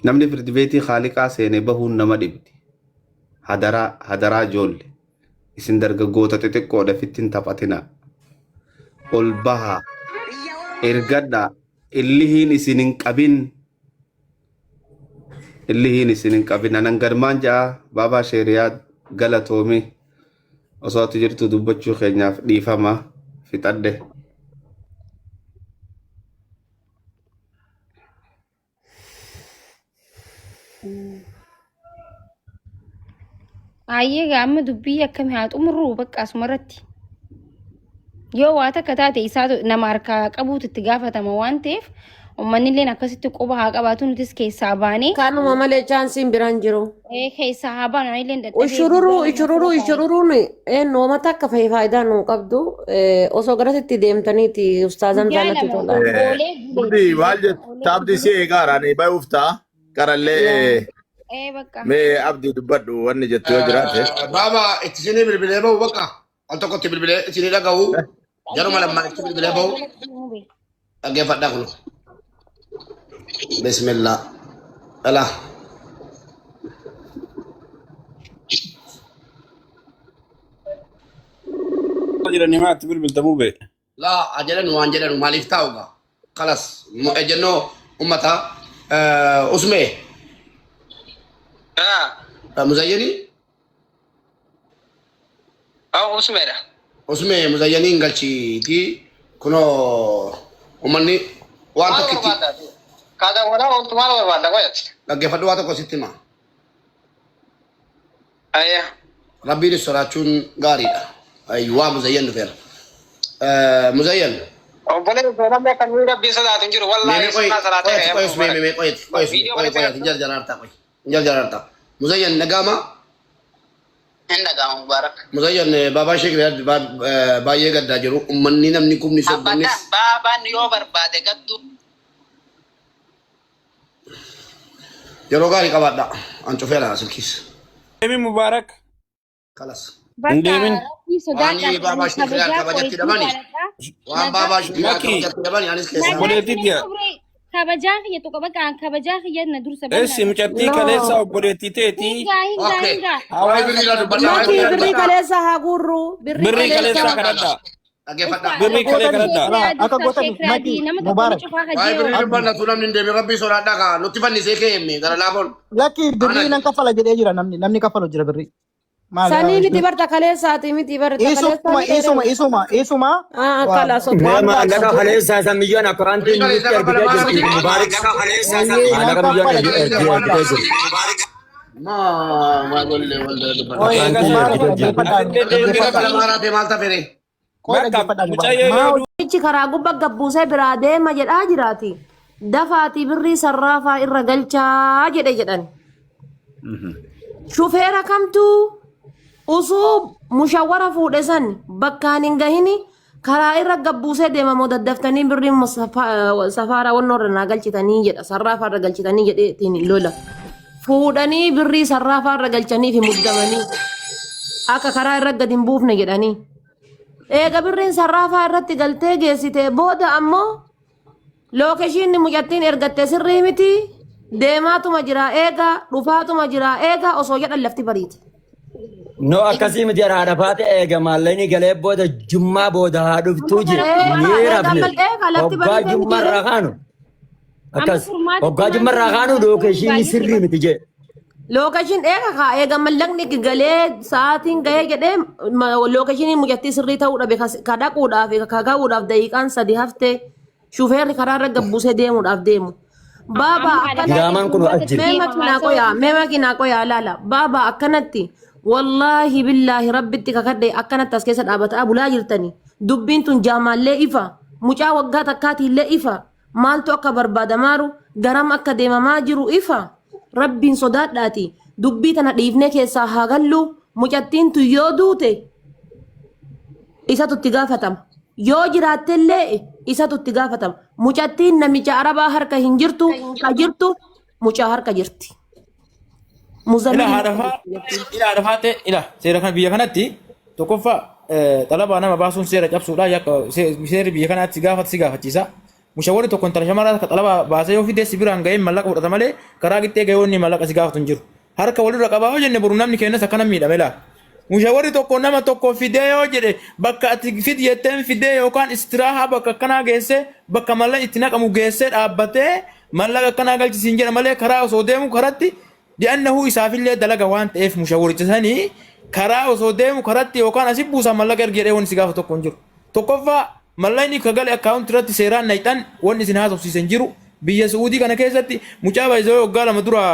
Namni firdibeetii Khaaliqaa seene bahuun nama dhibdi. Hadaraa hadaraa joolle. Isin dargaggoota xixiqqoodha fitti hin taphatinaa. Ol bahaa. Ergadhaa. Illihiin isin hin qabin. Illihiin isin hin qabin. Anan gadmaan ja'a baabaa sheeriyaa galatoomi. Osoo ati jirtu dubbachuu keenyaaf dhiifama fixadhe. Ayyee egaa amma dubbii akkami haa xumurru bakka asumarratti. Yoo waa takka taate isaatu nama harkaa qabuutu itti gaafatama waan ta'eef uummanni illeen akkasitti quba haa qabaatu nutis keessaa baanee Kanuma malee chaansiin biraan jiru. ee, keessaa haa baanu ani illeen dadhabee Ushururuu guyyaa lama ushururuu dura taa'e. ushururuun eenyu uummata akka faayidaa nuu qabdu osoo garasitti deemtaniiti ustaazan Guyyaa taanatti lama tola. oolee bulee Hundi guyyaa maal lama jettu oolee abdii si bulee. eegaara ani bayuuf ta'a. Qarallee Ee bakka. mee abdii dubbadhu wanni jettu yoo jiraate. Baaba itti isinii bilbilee bahu bakka al tokkotti bilbilee isinii dhagahu jaruma lammaan itti bilbilee bahu dhaggeeffadhaa kun. Bismillah. Alaa. Jiranii maatti bilbiltamuu bee. Laa haa jedhanu waan jedhanu maaliif taa'u gaa. Kalas ejjennoo uummataa usmee muzayyanii Usmeedha. usmee muzayyanii hin galchiitii kunoo uummanni waan Maal tokkitti barbaadda? Kaada walaa ooltu maal barbaadda qoyati? dhaggeeffadhu waa tokko sitti hima. Ayya. Rabbiinis sodaachuun gaariidha. Ayyuwaa muzayyan dhufeera. Muzayyan. Obboleessa namni akka nuyi rabbiin sodaatu hin jiru. Mee Wallaahi mee qoy sunnaa salaatee qoy ka'ee qoy amma mee mee qoy qoy Viidiyoo qoy kana qoy hin jarjaraarta qoy hin jarjaraarta. Muzayyan nagaama. Hin dhaga'amu Mubaarak. Muzayyan baabaa Sheek Riyaad baay'ee gaddaa jiru. Uummanni namni kumni soddomnis Abbaan baabaan yoo barbaade gaddu. Yeroo gaarii qabaadha. An cufeera silkiis. Deemin Mubaarak. Kalas. Hin Bakka deemin. rabbii Waan sodaadhaa baabaa ani Sheek Riyaad kabajaa kabajatti koo dhabani. jaaladha. Waan Nagaa baabaa Sheek Riyaad Maki. kabajatti dhabani anis keessaa. nagaa Obboleettii kiyya tiya. qabre kabajaa kiyya tuqa bakka an kabajaa kiyya na dursa Eessi bal'aa. mucattii No. kaleessa obboleettii teetii Hingaa hingaa Okay. hingaa. Waa'ee hawaasa birrii irraa kana dubbadha. Waa'ee Makii birrii irraa birrii dubbadha. kaleessa haa guurru. Birrii birrii kaleessa. kaleessaa kadhadha. Dhaggeeffadha. Birrii kalee kadhadha. Alaa Sheek akka Raadii gootan Sheek Raadii maki nama tokko ni Mubaarak cufaa Waa'ee hajee birrii abdi dubbanna tu namni hin deemin rabbii sodaadhaa kaa nutti fannisee kee himmi gara laafoon. lakki birrii Ana nan kaffala jedhee jira namni namni kaffalu jira birrii maal Sanii miti barta kaleessaati miti barta isuma kaleessaa isuma isuma isuma Ah, kalas okay. Mee waan maallaqa gaafsan kaleessaa san miyyaan akkaantiin birrii nutti kaleessaa ergitee kaffala jirti miti. Mubaarik. Wayyee nan Maallaqa miyyaan kaffala jedhee ergitee jira jirti. Maa maa gollee wal dubbanna. Oye Akkaantiin Mubaarak ergitee jirti. dhaggeeffadhaa Atillee Birrii deebiin kaffala dhaggeeffadhaa maaraatee maal tafere? qoy bakka dhaggeeffadhaa Mubaarak mucayyoo maa yoo du Namichi karaa gubba gabbuusee biraa deema jedhaa jiraati. Dafaatii birrii sarraafaa irra galchaa jedhe jedhan. Shufeera kamtuu Usuu mushawwara fuudhe san bakkaan hin gahini karaa irra gabbuusee deema moo daddaftanii birrii safaara wannoo irra naa galchitanii jedha sarraafaa irra galchitanii jedhee ittiin lola. Fuudhanii birrii sarraafaa irra galchanii fi muddamanii akka karaa irra gad hin buufne jedhanii. Eega birriin sarraafaa irratti galtee geessite booda ammoo Lookeshiinni mucattiin ergatte sirrii miti. Deemaatuma jira eega dhufaatuma jira eega osoo jedhan lafti bariite. No akkasii miti haadha faate eega maallaqni galee booda jummaa booda haa dhuftuu jira. Eega Ni eega rafne. amma eega lafti Hoggaa bariite miti jummaa ree. irraa kaanu. Amma Akkas. furmaata Hoggaa itti jummaa maal irraa kaanu kennu lookeeshiinni baay'ee sirrii miti jee. Lookeshiin eega kaa eega mallaqni galee sa'aatiin gahee jedhee lookeshiiniin mucattii sirrii ta'uu dhabe ka dhaquudhaaf ka ga'uudhaaf daqiiqaan sadi haftee Shufeerri karaa irra gabbuusee deemuudhaaf deemu. Baabaa Amma haadha akkanatti Diraamaan kun as jira. mee makiinaa qoyaa mee makiinaa qoyaa laala baabaa akkanatti wallaahi billaahi rabbitti kakadhe akkanatti as keessa dhaabataa bulaa jirtani dubbiin tun jaamaallee ifa mucaa waggaa takkaatiillee ifa maaltu akka barbaadamaaru garam akka deemamaa jiru ifa rabbiin sodaadhaati dubbii tana dhiifnee keessaa haa gallu mucattiin tun yoo duute isatu itti gaafatama. Yoo jiraattellee isatu itti gaafatama. Mucattiin namicha Arabaa harka hin jirtu, ka jirtu mucaa harka jirti. Ila Muzamil haadha harka faa jirti jettiin. ila haadha faatee ila seera kana biyya kanatti tokkoffaa xalabaa nama baasuun seera cabsuudha yakka seerri biyya kanaatti si gaafata si gaafachiisa. Mushawarri tokko intala shamaraa takka xalabaa baasee yoo fide si biraan ga'ee mallaqa fudhata malee karaa qixxee ga'ee wanni mallaqa si gaafatu hin jiru. Harka walirra qabaa yoo jenne boru namni keenyas akkana miidhame laa. Mushawarri tokko nama tokko fidee yoo jedhe bakka ati fidi jetteen fidee yookaan istiraahaa bakka akkanaa geessee bakka mallaqni itti naqamu geessee dhaabbatee mallaqa akkanaa galchisiin jedha malee karaa osoo deemu karatti li'annahu isaafillee dalaga waan ta'eef mushawwaricha sanii karaa osoo deemu karatti yookaan asi buusaa mallaqa ergi jedhee wanni si gaafa tokko hin jiru. Tokkoffaa mallaqni ka gale akkaawunti irratti seeraan naqxan wanni isin haasofsiise hin jiru. Biyya Su'uudii kana keessatti mucaa baay'isee waggaa 2 dura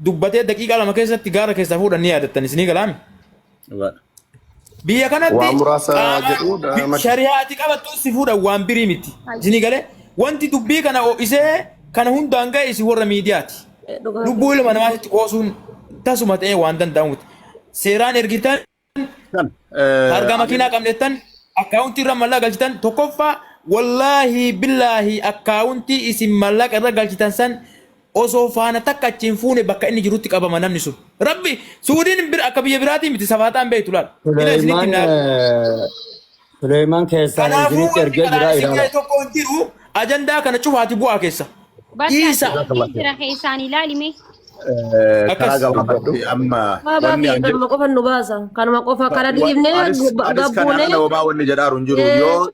dubbatee daqiiqaa 2 keessatti gaara keessaa fuudhan ni yaadattan isinii galaami. Biyya kanatti Waan muraasa qaama jedhu maki. shari'aa ati qabattu si fuudhan waan birii miti. Isinii galee wanti dubbii kana ho'isee kana hundaan ga'e isin warra miidiyaati. Dhugaa Lubbuu ilma namaatitti qoosuun tasuma ta'ee waan danda'amu miti. Seeraan ergitan Targaa makiinaa qabnettan akkaawuntii irra mallaqa galchitan tokkoffaa wallaahi billaahi akkaawuntii isin mallaqa irra galchitan san osoo faana takka achi hin fuune bakka inni jirutti qabama namni sun. Rabbi Suudiin bira akka biyya biraatii miti safaaxaan beektu laal. Ila isinitti Suleymaan himna. Suleymaan keessaan Kanaafuu isinitti wanti ergee karaa jira isin ilaala. ga'e tokko hin jiru ajandaa kana cufaati bu'aa keessa. Bakka Dhiisa. asirratti jira keessaan ilaalime. Karaa Akkas. gabaabatti amma Baabaa wanni kiyya an jedhu kanuma qofa nu baasa. Kanuma qofa kana dhiifnee anis anis kana gabbuunee ala homaa wanni jedhaaru hin jiru yoo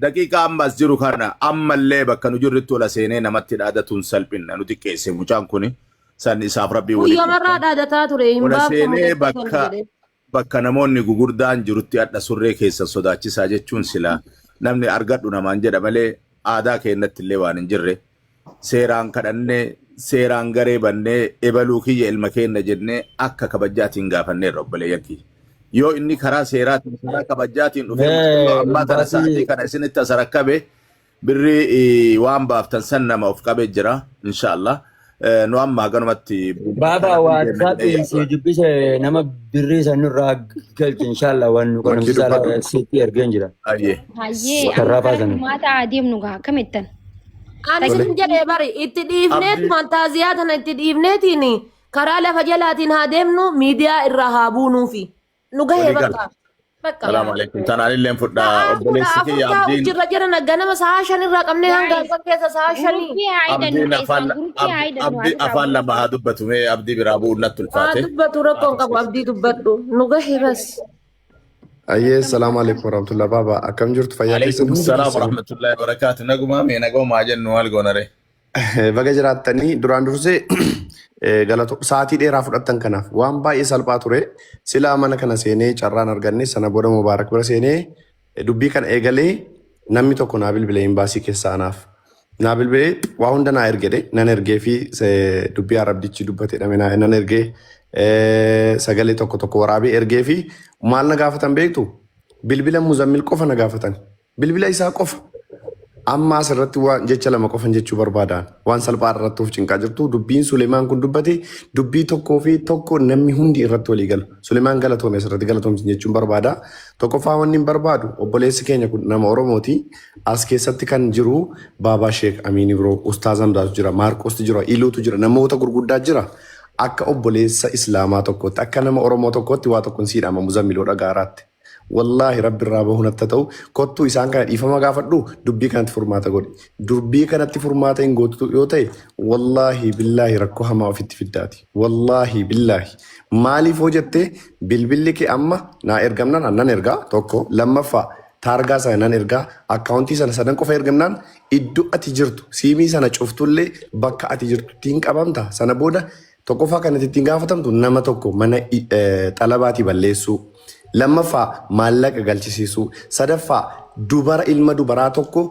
daqiiqaa amma as jiru kana ammallee bakka nu jirrutti ola seenee namatti dhaadatuun salphinna nu xiqqeesse mucaan kuni san isaaf rabbii waliin guyyamarraa dhaadataa ture hin ola baaftu seenee mucattii sana bakka jedhee. bakka namoonni gugurdaan jirutti hadha surree keessan sodaachisaa jechuun silaa namni argadhu namaan jedha malee aadaa keennatti illee waan hin jirre seeraan kadhannee seeraan garee bannee ebaluu kiyya ilma keenna jennee akka kabajjaatiin gaafanneerra obboleeyyan kiyya. Yoo inni karaa seeraatiin karaa kabajjaatiin dhufee mucayyoo ammaa tana sa'aatii kana isinitti as rakkabe Birrii waan baaftan san nama of qabee jira inshallah. Nu amma haganumatti Baaba kanatti deemna jedhee WhatsApp si yaadu. dubbise nama birrii san nurraa galche inshallah waan nu Makii qunnamsiisaa dubbadhu. sitti ergeen jira. Ayyee. Hayyee amma Sarraafaa karaa sana. furmaata adeemnu gaa akkamittan. Ani Tole. sin jedhee bari itti dhiifneet Abdii. fantaaziyaa tana itti dhiifneetiin karaa lafa jalaatiin haa deemnu miidiyaa irraa haa buunuufi. Nu gahee Walii gala. bakka. Bakka. Salaamu alaikum. Tanaan illee fudhaa Sa'aa kudha obboleessi afur kiyya taa'u abdiin jirra jedhan ganama sa'aa 5 irraa qabnee hanga Guys, halkan keessa sa'aa 5. guruppii haa hidhannu abdiin keessaan afaan guruppii haa abdi hidhannu abdi asirraa afaan lama guruppii. haa dubbatu mee abdii biraa bu'uun natti Haa ulfaate. dubbatu rakkoon qabu abdii dubbadhu. Nu gahe bas. Ayyee salaamu alaikum warahmatullahi baaba akkam jirtu fayyaa keessan Alaikum hundi salaam keessanuu. warahmatullahi wabarakaatu. Nagumaa mee nagumaa jennu maal goonare? Baga jiraattanii duraan dursee galato sa'aatii dheeraa fudhattan kanaaf waan baay'ee salphaa ture. Silaa mana kana seenee carraan arganne sana booda Mubaarak bira seenee dubbii kana eegalee namni tokko naa bilbile imbaasii keessaa anaaf. Naa bilbilee waa hunda naa ergedhe nan ergee fi dubbii Arabdichi dubbate jedhame nan ergee sagalee tokko tokko waraabee ergee fi maal na gaafatan beektu bilbila Muzammil qofa na gaafatan. Bilbila isaa qofa. Amma asirratti waan jecha lama qofan jechuu barbaadaan waan salphaa irratti of cinqaa jirtu. Dubbiin Suleemaan kun dubbate dubbii tokkoo fi tokko namni hundi irratti walii galu. Suleemaan, galatoome, asirratti galatoomsi jechuun barbaada. Tokkoffaa, wanni hin barbaadu, obboleessi keenya kun nama Oromooti. As keessatti kan jiru Baabaa Sheek Amiin Ibroo, Ustaaz Hamzaatu jira, Maarqosti jira, Iluutu jira, namoota gurguddaa jira. Akka obboleessa Islaamaa tokkootti, akka nama Oromoo tokkootti, waa tokkoon siidhama Muzammiloo dhagaaraatti. Wallaahi rabbi irraa bahuun akka ta'u, kottuu isaan kana dhiifama gaafadhu, dubbii kanatti furmaata godhi. Dubbii kanatti furmaata hin gootu yoo ta'e, wallaahi billaahi rakkoo hamaa ofitti fiddaati. Wallaahi billaahi. Maaliif hoo jettee, bilbilli kee amma naa ergamnaan nan ergaa tokko, lammaffaa taargaa sana nan ergaa, akkaawuntii sana sadan qofa ergamnaan iddoo ati jirtu siimii sana cuftullee bakka ati jirtutti hin qabamta. Sana booda tokkoffaa kan ati ittiin gaafatamtu nama tokko mana xalabaatii balleessuu. Lammaffaa, maallaqa galchisiisuu. Sadaffaa, dubara ilma dubaraa tokko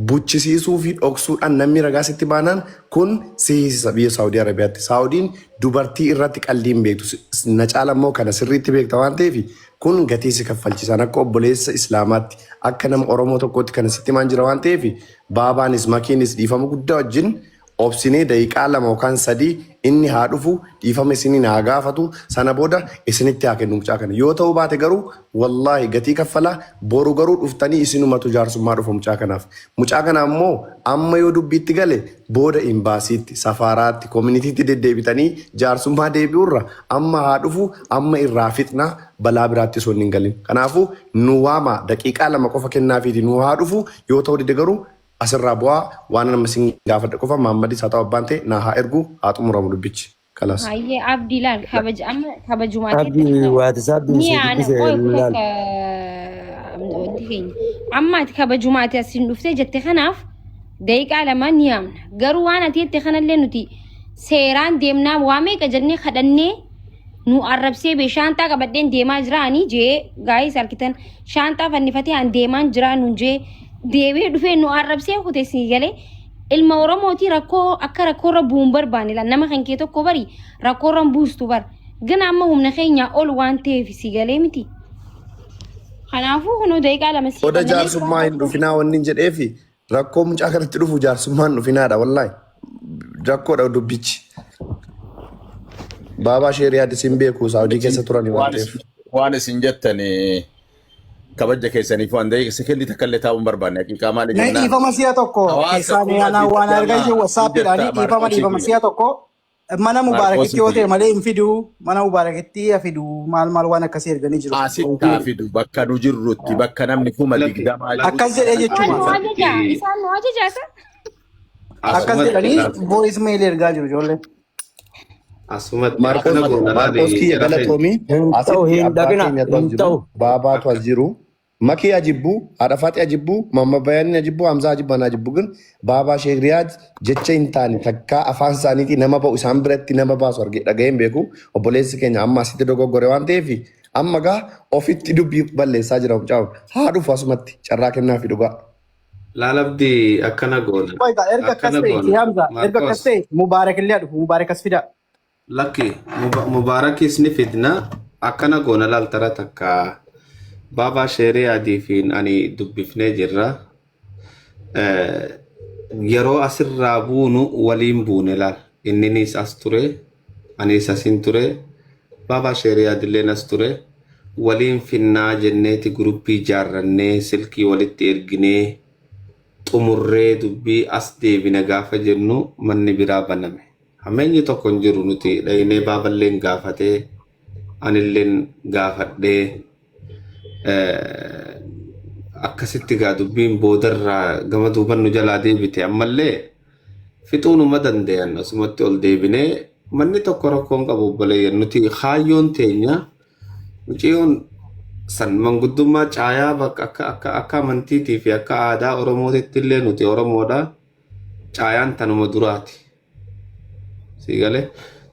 buchisiisuu fi dhoksuudhaan namni ragaa sitti baanaan kun si hiisisa biyya Saawudii Arabiyaatti. Saawudiin dubartii irratti qalbii hin beektu. Na caala immoo kana sirriitti beekta waan ta'eef, kun gatii si kaffalchiisan. Akka obboleessa Islaamaatti, akka nama Oromoo tokkootti kana sitti himaan jira waan ta'eef, baabaanis makiinis dhiifama guddaa wajjin obsinee daqiiqaa 2 yookaan 3 inni haa dhufu, dhiifama isiniin haa gaafatu, sana booda isinitti haa kennu mucaa kana. Yoo ta'uu baate garuu, wallaahi gatii kaffalaa. Boru garuu dhuftanii isinumatu jaarsummaa dhufa mucaa kanaaf. Mucaa kana ammoo amma yoo dubbiitti gale, booda imbaasiitti, safaaraatti, koominiitiitti deddeebitanii jaarsummaa deebi'urra amma haa dhufu, amma irraa fixnaa, balaa biraatti osoo hin galin. Kanaafuu nu waama, daqiiqaa 2 qofa kennaafiiti, nu haa dhufu. Yoo ta'uu dide garuu asirraa bu'aa waan nama isin gaafadhe qofa, Maammadis haa ta'u, abbaan ta'e naa haa ergu, haa xumuramu dubbichi. Kalaas. Hayyee Abdii, laal, kabaja amma kabajumaa Abdii, WhatsApp ni si ana dubbise qoy laal. Takka wanti keenya amma ati kabajumaati asiin dhuftee jette, kanaaf daqiiqaa 2 ni yaamna. Garuu waan ati jette kanallee nuti seeraan deemnaa, waa meeqa jennee kadhannee nu arrabsee bee. Shaanxaa qabadheen deemaa jiraanii jee, gaayis argitan, shaanxaa fannifatee an deemaan jiraa nuun jee, deebi'ee dhufee nu arrabsee kute. Sii galee, ilma Oromooti, rakkoo akka rakkoorra bu'uun barbaanne. Laal, nama kan kee tokko bari rakkoorra hin buustu bar gana amma humna keenyaa ol waan ta'eef, si galee miti? Kanaafuu kunoo daqiiqaa 2 sii Oda kennanii. Jaarsummaa hin dhufinaa wanni hin jedheefi, rakkoo mucaa kanatti dhufu jaarsummaa hin dhufinaadha, wallaahi. Rakkoodha dubbichi. Baabaa sheerii addis hin beeku, Saawudii keessa turani waan waan ta'eef. Waan isin jettani kabaja keessaniif waan ta'eef sekendii takka illee taa'uu hin barbaanne. Haqiiqaa maali Mee jennaan dhiifama si'a tokko hawaasa keessaan kuma anaa waan argaa 20 jiru WhatsAppiidhaanii jirta. dhiifama Maarqoosii dhiifama kiyya si'a tokko mana Mubaarakitti Maarqoosii yoo ta'e kiyya malee hin fidu, mana Mubaarakitti haa fidu, maal maal waan akkasii erganii jiru. Asitti haa fidu, bakka nu jirrutti, bakka namni kuma Lakki 20 Akkas jirutti. jedhee Isaan jechuma. nu ajaja, isaan nu ajaja isa. Akkas Asumatti jedhanii laal. voice mail ergaa jiru ijoolleen. Asumatti Maarqos akkana goona Maarqos laali kiyya jara keenya. galatoomii. Hin ta'u, Asitti hin abbaa dhaqina, keenyatu as hin jiru, ta'u. baabaatu as jiru, Makii ajibbu, haadha Faaxee ajibbu, Mamma Bayaaniin ajibbu, Hamzaa ajibbu, ana ajibbu gin Baabaa Sheek Riyaad jecha hin taane takkaa afaan isaaniitii nama ba'u, isaan biratti nama baasu argee dhaga'ee hin beeku. Obboleessi keenya amma asitti dogoggore waan ta'eef, amma gaa ofitti dubbii balleessaa jira mucaan. Haa dhufu asumatti, carraa kennaafi dhugaa. Laalabdii, akkana goona. Qoy gaa, erga akkas Akkana ta'e goona. Hamza, erga akkas Maarqos ta'e Mubaarak illee haa dhufu, Mubaarak as fidaa. Lakki, Mubaarakis ni fidna. Akkana goona laal, tara takka baabaa sheerii adii fi ani dubbifnee jirra. Yeroo asirraa buunu waliin buune laal. Inninis as ture, anis asin ture, baabaa sheerii adilleen as ture. Waliin finnaa jenneeti guruppii ijaarrannee, silkii walitti erginee xumurree, dubbii as deebina gaafa jennu manni biraa baname. Hammeenyi tokko hin jiru. Nuti dhaynee, baaballeen gaafatee, anilleen gaafadhee, akkasitti gaa dubbiin boodarraa gama duuban nu jalaa deebite. Ammallee fixuunuma danda'an, asumatti ol deebinee manni tokko rakkoon qabu. Obboleeyyan, nuti kaayyoon teenya mucayyoon san manguddummaa caayaa bakka akka amantiitii fi akka aadaa Oromootitti illee nuti Oromoodha. Caayaan tanuma duraati. Si galee?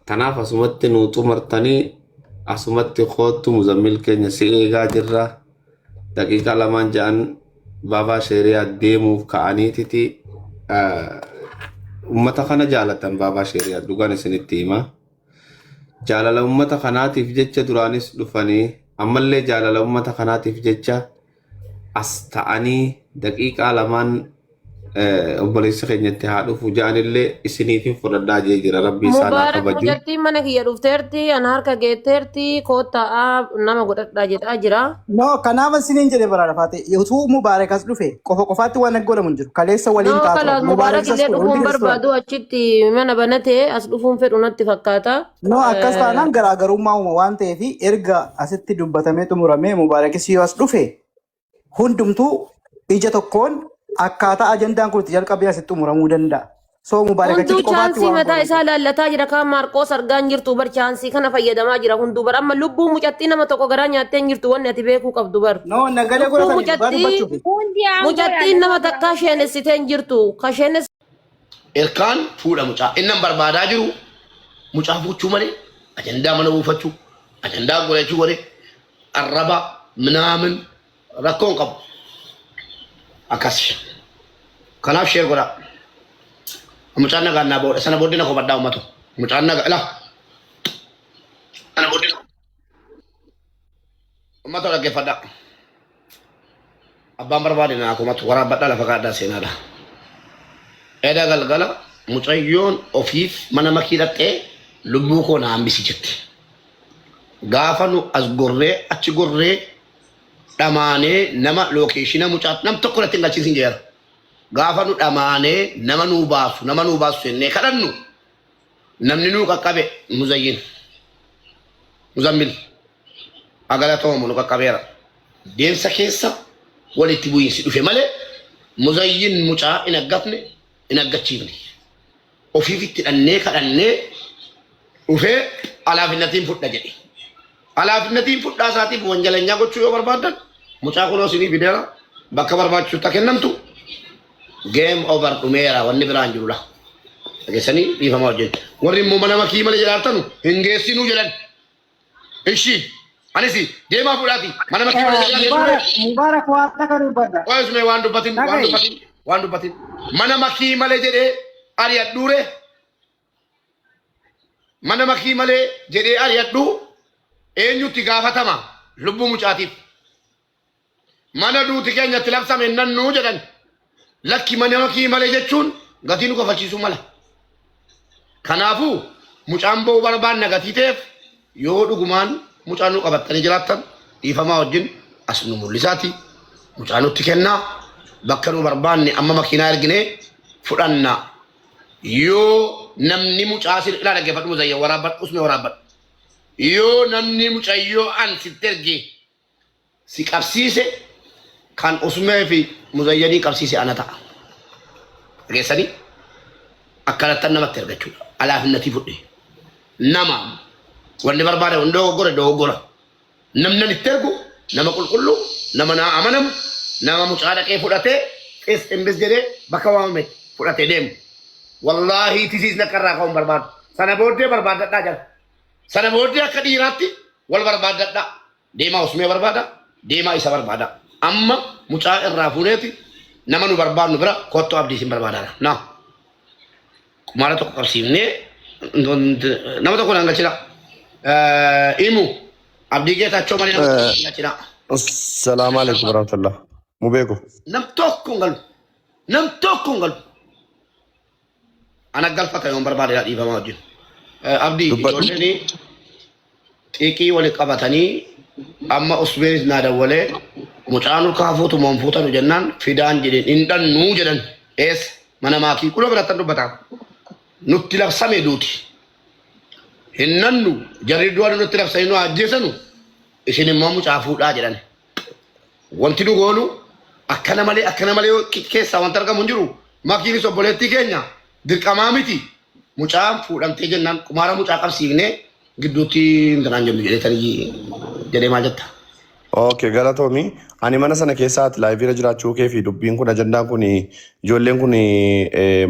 Tanaaf asumatti nu xumartanii, asumatti koottu, Muzammil keenya si eegaa jirra. Daqiiqaa 2n ja'an baabaa sheeriyaa deemuuf ka'aniititi ummata kana jaalatan. Baabaa sheeriyaa, dhugaan isinitti hima. Jaalala ummata kanaatiif jecha duraanis dhufanii, ammallee jaalala ummata kanaatiif jecha as ta'anii daqiiqaa 2n. Obboleessa keenyatti haa dhufu ja'anillee isiniifin fudhadhaa jee jira rabbi isaan haa Mubaarak kabaju. mucattiin mana kiyya dhufteerti, ana harka geetteerti, koottaa'aa nama godhadhaa jedhaa jira. No, kanaaf isiniin jedhe bara lafaate. Utuu Mubaarak as dhufe qofa qofaatti waan godhamu hin jiru. Kaleessa waliin No, ta'a tura. kalaas Mubaarak Mubaarak isas illee ture. dhufuun Hundi keessa turan. barbaadu achitti mana banatee as dhufuun fedhu natti fakkaata. No, akkas taanaan garaagarummaa uuma waan ta'eef erga asitti dubbatamee xumuramee Mubaarakis yoo as dhufe hundumtuu ija tokkoon akkaataa ajandaan kun itti jalqabee asitti xumuramuu danda'a. So Mubaarak Hunduu achitti qofaatti chaansii waan mataa godhamu. isaa laallataa jira kaan Maarqoos argaa hin jirtu bar chaansii kana fayyadamaa jira hunduu bar amma lubbuu mucattii nama tokko garaa nyaattee hin jirtu wanni ati beekuu qabdu bar. No, nagalee Lubbuu godhatanii dhugaa mucattii dubbachuufi. Hundi aangoo mucattiin nama laallataa jira. takkaa sheenessitee hin jirtu ka sheeness Ilkaan fuudha mucaa. Inni an barbaadaa jiru mucaa fuuchuu malee ajandaa mana buufachuu, ajandaa godhachuu malee arraba minaamin rakkoo hin qabu. Akkas. Kanaaf sheer godhaa. Mucaan nagaan naa booda sana booddee na kofadhaa uummatu. Mucaan nagaa ilaa. Sana booddee uummata dhaggeeffadhaa. Abbaan barbaade naa komatu waraabbadhaa lafa kaadhaa seenaadha. Eda galgala mucayyoon ofiif mana makii dhaqxee lubbuu koo na hambisi jette. Gaafa nu as gorree achi gorree dhamaanee nama lookeeshina mucaa nam tokko natti hin galchiisin jedheera. Gaafa nu dhamaanee nama nuu baasu nama nuu baasu jennee kadhannu namni nuu qaqqabe muzayyin muzammil agalatoomu nu qaqqabeera. Deemsa keessa walitti bu'iinsi dhufe malee muzayyin mucaa hin aggatne hin aggachiifne. Ofiif itti dhannee kadhannee dhufee alaafinnatiin fudha jedhe. Alaafinnatiin fudhaa isaatiif wanjalanyaa gochuu yoo barbaaddan mucaa kunoo isinii fideera bakka barbaachisu kennamtu game over dhumeera wanni biraan jirudha. Dhageessanii dhiifama hojjetu. Warri immoo mana makii malee jedhaartanu hin geessinuu jedhan. Ishi anis deemaa fuudhaati mana makii malee jedhaa Mubaarak, geessinuu. Mubaarak waan takka dubbadha. Qoyis mee waan dubbatin waan Dhaga'i. dubbatin waan dubbatin mana makii malee jedhee ari'adhuure mana makii malee jedhee ari'adhu eenyutti gaafatama lubbuu mucaatiif mana duuti keenyatti labsame nannuu jedhan lakki mana makii malee jechuun gatii nu kafalchiisuu mala kanaafuu mucaan ba'uu barbaanna gatii ta'eef yoo dhugumaan mucaa nu qabattanii jiraattan dhiifamaa wajjin as nu mul'isaati mucaa nutti kennaa bakka nu barbaanne amma makiinaa erginee fudhanna yoo namni mucaa sin ilaa dhaggeeffadhu muzayya waraabbadhu usme waraabbadhu yoo namni mucayyoo an sitti erge si qabsiise kan usmee fi muzayyanii qabsiise ana ta'a dhageessanii akkanattan namatti ergachuudha alaafinnatii fudhe nama wanni barbaade hundi dogoggore dogoggora namni an itti ergu nama qulqulluu nama naa amanamu nama mucaa dhaqee fudhatee xis imbis jedhee bakka waamame fudhatee deemu wallaahi tisiisni akka irraa ka'uun barbaadu sana booddee barbaaddadhaa jala sana booddee akka dhiiraatti wal barbaaddadhaa deemaa usmee barbaada deemaa isa barbaada amma mucaa irraa fuuneeti nama nu barbaadnu bira kottu abdii isin barbaadaadha na Qumaara tokko qabsiifnee nama tokko naan galchina. Imu Abdii Geetaachoo malee nama tokko naan galchina. Salaamu alaikum warahmatullah. Mubeeko. Nam tokko hin galu. Nam tokko hin galu. Ana galfata yoon barbaade dhiifamaa wajjin. Abdii Dubbadhu. ijoolleen xiiqii wali qabatanii amma usmeenis naa dawwalee mucaan urkaa fuutu moo hin fuutanu jennaan fidaan jedheen hin dhannuu jedhan eessa mana maakii kunoo birattan dubbataa nutti labsame duuti hin nannu jarri du'a nutti labsanii nu ajjeesanu isin immoo mucaa fuudhaa jedhan Wanti nu goonu akkana malee akkana malee yoo keessaa wanti argamu hin jiru. Makiinis obboleettii keenya dirqamaa miti. Mucaan fuudhamtee jennaan qumaara mucaa qabsiifnee gidduutti intanaan jennu jedhee tarii jedhee maal jetta? Okay, galatoomi. Ani mana sana keessa ati live irra jiraachuu kee fi dubbiin kun ajandaan kun ijoolleen kun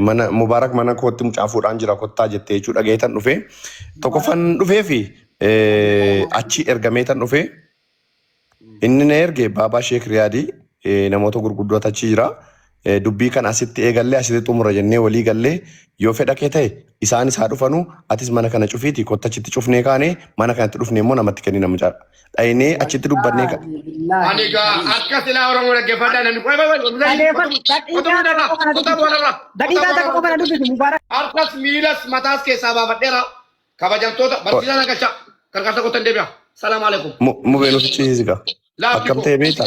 mana Mubaarak mana kootti mucaa fuudhaan jira kottaa jettee jechuu dhagayeetan dhufe. Tokkoffaan dhufee fi achi ergameetan dhufe. Inni na erge Baabaa Sheek Riyaadii namoota gurguddoota achi jira. Dubbii kana asitti eegallee asitti xumura jennee walii gallee, yoo fedha kee ta'e isaanis haa dhufanu, atis mana kana cufiiti kotta, achitti cufnee kaane mana kanatti dhufnee immoo namatti kennina mucaa dhayinee achitti dubbannee Wallaahi billaahi. Ani egaa akka silaa Oromoo dhaggeeffadhaa namni qoy qoy qoy. Dhageeffadhu. Daqiiqaa takka qofa na dubbisi. Daqiiqaa takka qofa na dubbisi Mubaarak. Harkas miilas mataas keessaa baafadheera. Kabajamtoota barsiisaa na galcha. Gargaarsa kottan deebi'a. Salaam alaikum. Mubeen ofi ciisiga. Laafti Akkam koo. ta'e beektaa?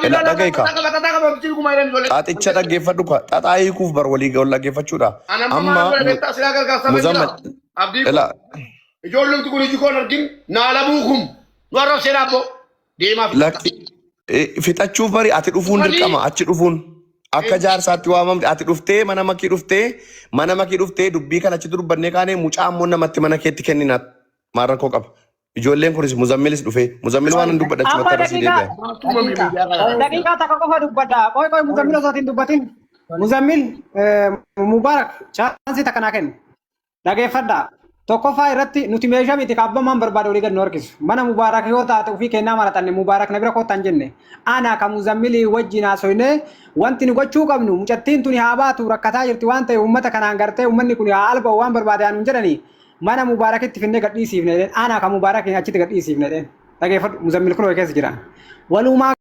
Ila dhaga'i kaa. Xaxaa qaba ofitti gumaa jedhan ijoollee. Xaaxicha dhaggeeffadhu kaa. Xaxaa hiikuuf bar walii wal dhaggeeffachuudha. Ana amma Amma maal godhe beektaa silaa gargaarsa jira. Muzammil Abdii koo. ila Ijoollumti kun iji koon argin naalabuu kum. Nu arrabsee dhaabboo. Deemaa fi. Lakki fixachuuf bari ati dhufuun Dhufanii dirqama, achi dhufuun akka jaarsaatti waamamte, ati dhuftee mana makii dhuftee mana makii dhuftee dubbii kana achitti dubbannee kaanee mucaa ammoo namatti mana keetti kennina, maal rakkoo qaba? Ijoolleen kunis Muzammilis dhufee Muzammil waan hin dubbadha Amma achumatti irra sii daqiiqaa deebi'a. Daqiiqaa. daqiiqaa takka qofa dubbadha. Qoy qoy, Muzammil osoo hin dubbatin. Muzammil, Mubaarak, chaansii takka naa kenni. Dhageeffadha. Tokkoffaa irratti nuti meeshaa miti kaabbamaan barbaade olii gad nu harkisu. Mana Mubaarak yoo taate ofii kennaa maraxanne, Mubaarak na bira kottan hin jenne. Ana ka Muzammilii wajjin haasofne, wanti nu gochuu qabnu mucattiin tuni haa baatu, rakkataa jirti waan ta'eef uummata kanaan gartee uummanni kun haa alba'u, waan barbaade haa nuun jedhanii mana Mubaarakitti finnee gad dhiisiifne jedheen. Ana ka Mubaarakiin achitti gad dhiisiifne jedheen. Dhageeffadhu, Muzammil kunoo keessa jira. Walumaa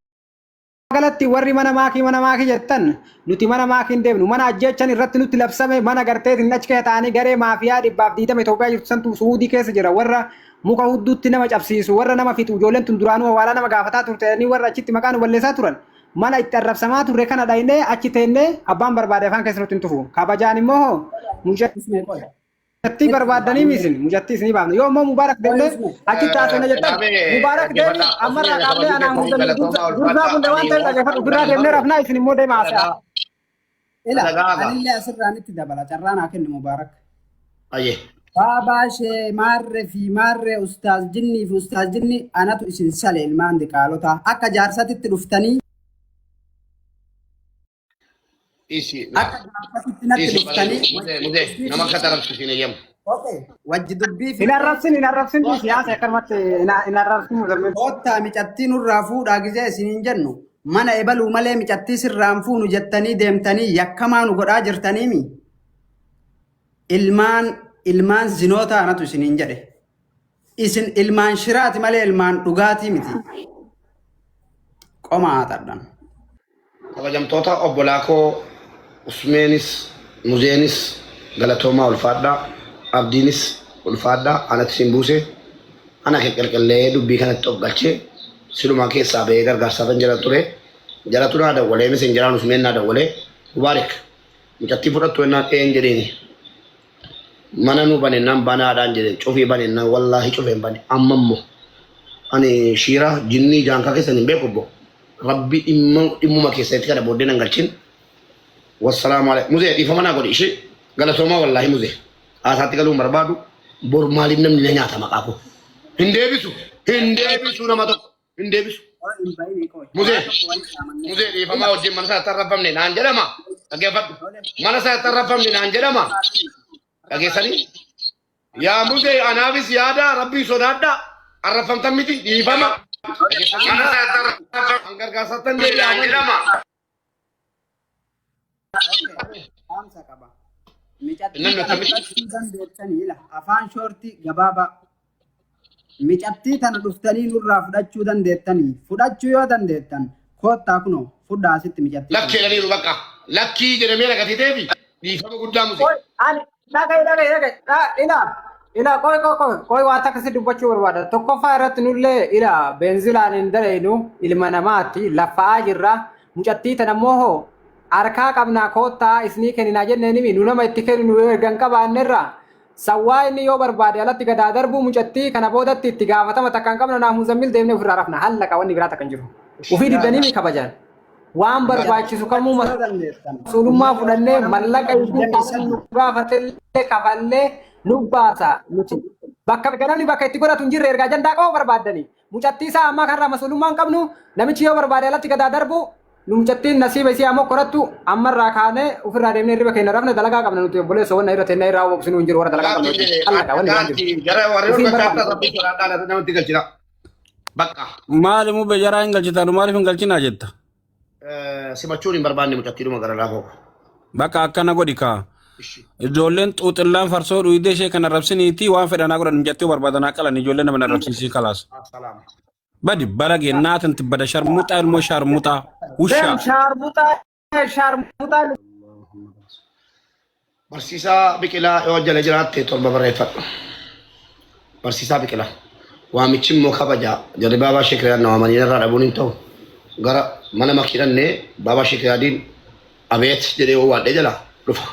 galatti warri mana maakii mana maakii jettan, nuti mana maakii hin deemnu. Mana ajjeechan irratti nutti labsame, mana garteetiin achi keessa taa'anii garee maafiyaa 120 Itoophiyaa jirtu santu Suudii keessa jira, warra muka hudduutti nama cabsiisu, warra nama fixu. Ijoolleen tun duraanuu hawaalaa nama gaafataa turte jedhanii warra achitti maqaa nu balleessaa turan, mana itti arrabsamaa turre kana dhaynee achi teennee abbaan barbaade afaan keessa nutti hin tufu. Kabajaan immoo hoo mucattii barbaaddanii miisin mucattii isinii baafna. Yoo immoo Mubaarak deemnee achitti haasofna jettan, Mubaarak deemi. Ammarraa kaafnee anaan hundanii dursaa bunda waan ta'eef dhageeffadhu, ofirraa deemnee rafnaa, isin immoo deema haasa'aa. Ila anillee asirraan itti dabala, carraa naa kenni Mubaarak. Ayyee. Baabaa shee maarree fi maarree, ustaaz jinnii fi ustaaz jinni, anatu isin sale. Ilmaan diqaalotaa akka jaarsatitti dhuftanii Isi. akka jaarsatitti natti Isi. dhuftanii Muzee muzee nama akka tarabsu siin eeyyamu. Okay. Wajji dubbii Hin arrabsin, hin arrabsin, siyaasa akkanumatti hin arrabsin Muzammil. Koottaa micattii nurraa fuudhaa gizee isiniin jennu, mana ebaluu malee micattii sirraan fuunu jettanii deemtanii yakkamaa nu godhaa jirtaniimi. Ilmaan ilmaan zinootaa anatu isiniin jedhe. Isin ilmaan shiraati malee ilmaan dhugaatii miti. Qoma haxadhan. Kabajamtoota obbolaa koo, Usmeenis Muzeenis galatoomaa, ulfaadhaa. Abdiinis ulfaadhaa. Anatti siin buuse, ana qeqqelqellee dubbii kanatti of galchee silumaa keessaa ba'ee gargaarsaafan jala ture. Jaratu naa dawwalee, misenjeraan Usmeen naa dawwalee, Mubaarik mucattii fudhattu jennaan een jedheeni. Mana nu banennaan banaadhaan jedhe, cufii banennaan wallaahi cufeen bane. Amma immoo ani shiira jinnii jaankaa keessan hin beeku obbo. Rabbi dhimma dhimmuma keessanitti kana booddee nan galchin. Wassalaamu alaikum. Muzee, dhiifama naa godhi ishee, galatoomaa. Wallaahi muzee haasaatti galuu hin barbaadu. Bor maaliif namni na nyaata maqaa koo? Hin deebisu, hin deebisu, nama tokko hin deebisu. Muzee, muzee, dhiifamaa wajjin mana isaatti arrabfamne naan jedhama. Dhaggeeffadhu. Mana isaatti arrabfamne naan jedhama. Dhageessanii? Yaa muzee, anaafis yaada rabbii sodaadhaa. Arrabfamtan miti, dhiifama. Mana isaatti arrabfamne. An gargaarsattan deebi'aa jedhama. Dhaamsa qaba. Micattii Namni tana akkamitti? fudhachuu dandeettanii ila afaan shoortii gabaabaa. Micattii tana dhuftanii nurraa fudhachuu dandeettanii, fudhachuu yoo dandeettan koottaa, kunoo fudhaa asitti micattii Lakkii tana. jedhaniiru bakka. Lakkii jedhamee rakkatiteefi dhiifama guddaa muzee. Qoy, ani dhaga'i dhaga'i dhaga'i. Ila ila, qoy qoy qoy qoy, waan takka si dubbachuu barbaada. Tokkoffaa irratti nullee ila beenzilaan hin dalaynu, ilma namaatti laffa'aa jirra. Mucattii tana immoo hoo harkaa qabnaa, koottaa isinii kenninaa jenneenimi, nu nama itti kennu nu erga hin qabaannerra sawwaa inni yoo barbaade alatti gadaa darbuu mucattii kana boodatti itti gaafatama takka hin qabnu. Naaf Muzammil deemnee ofirraa rafna, hallaqa, wanni biraa takka hin jiru. Ufii diddaniimi kabajaan waan barbaachisu kamuu masuulummaa fudhannee mallaqa isii nu gaafatellee kafallee nu baasa. Nuti bakka namni bakka itti godhatu hin jirre ergaa ajandaa qaba barbaaddanii mucattii isaa ammaa kanarraa masuulummaa hin qabnu. Namichi yoo barbaade alatti gadaa darbu, nu mucattiin nasiiba isii ammoo korattu. Ammarraa kaanee ofirraa deemnee hirriba keenya rafne, dalagaa qabna nuti. Obboleessa, wanna irra teennee irraa obsinuu hin jiru, warra dalagaa qabnu wajjin hallaqa, wanni biraan jiru. Gara warri Ofiin gargaarsa barbaanne. rabbii sodaadhaan namatti galchina. Bakka. Maali mube, jaraa hin galchitan, maaliif hin galchinaa jetta? Simachuun hin barbaanne mucattiidhuma gara laafoo. Bakka akkana godhi kaa. Ijoolleen xuuxillaan farsoo dhuydee ishee kan arrabsiniiti waan fedhanaa godhan jettee barbaadanaa qalan ijoolleen nama arrabsiisii kalaas. Badi balagee naatanti bada sharmuxaa ilmoo sharmuxaa wushaa. Deem shaarmuxaa shaarmuxaa. Barsiisaa Biqilaa yoo jala jiraatte 7 barreeffadhu. Barsiisaa Biqilaa. Waamichi immoo kabaja. Jarri Baabaa Sheekriyaad na waamanii narraa dhabuun hin ta'u. Gara mana makii dhannee Baabaa Sheekriyaadiin abeet jedhee waadhee jala dhufa.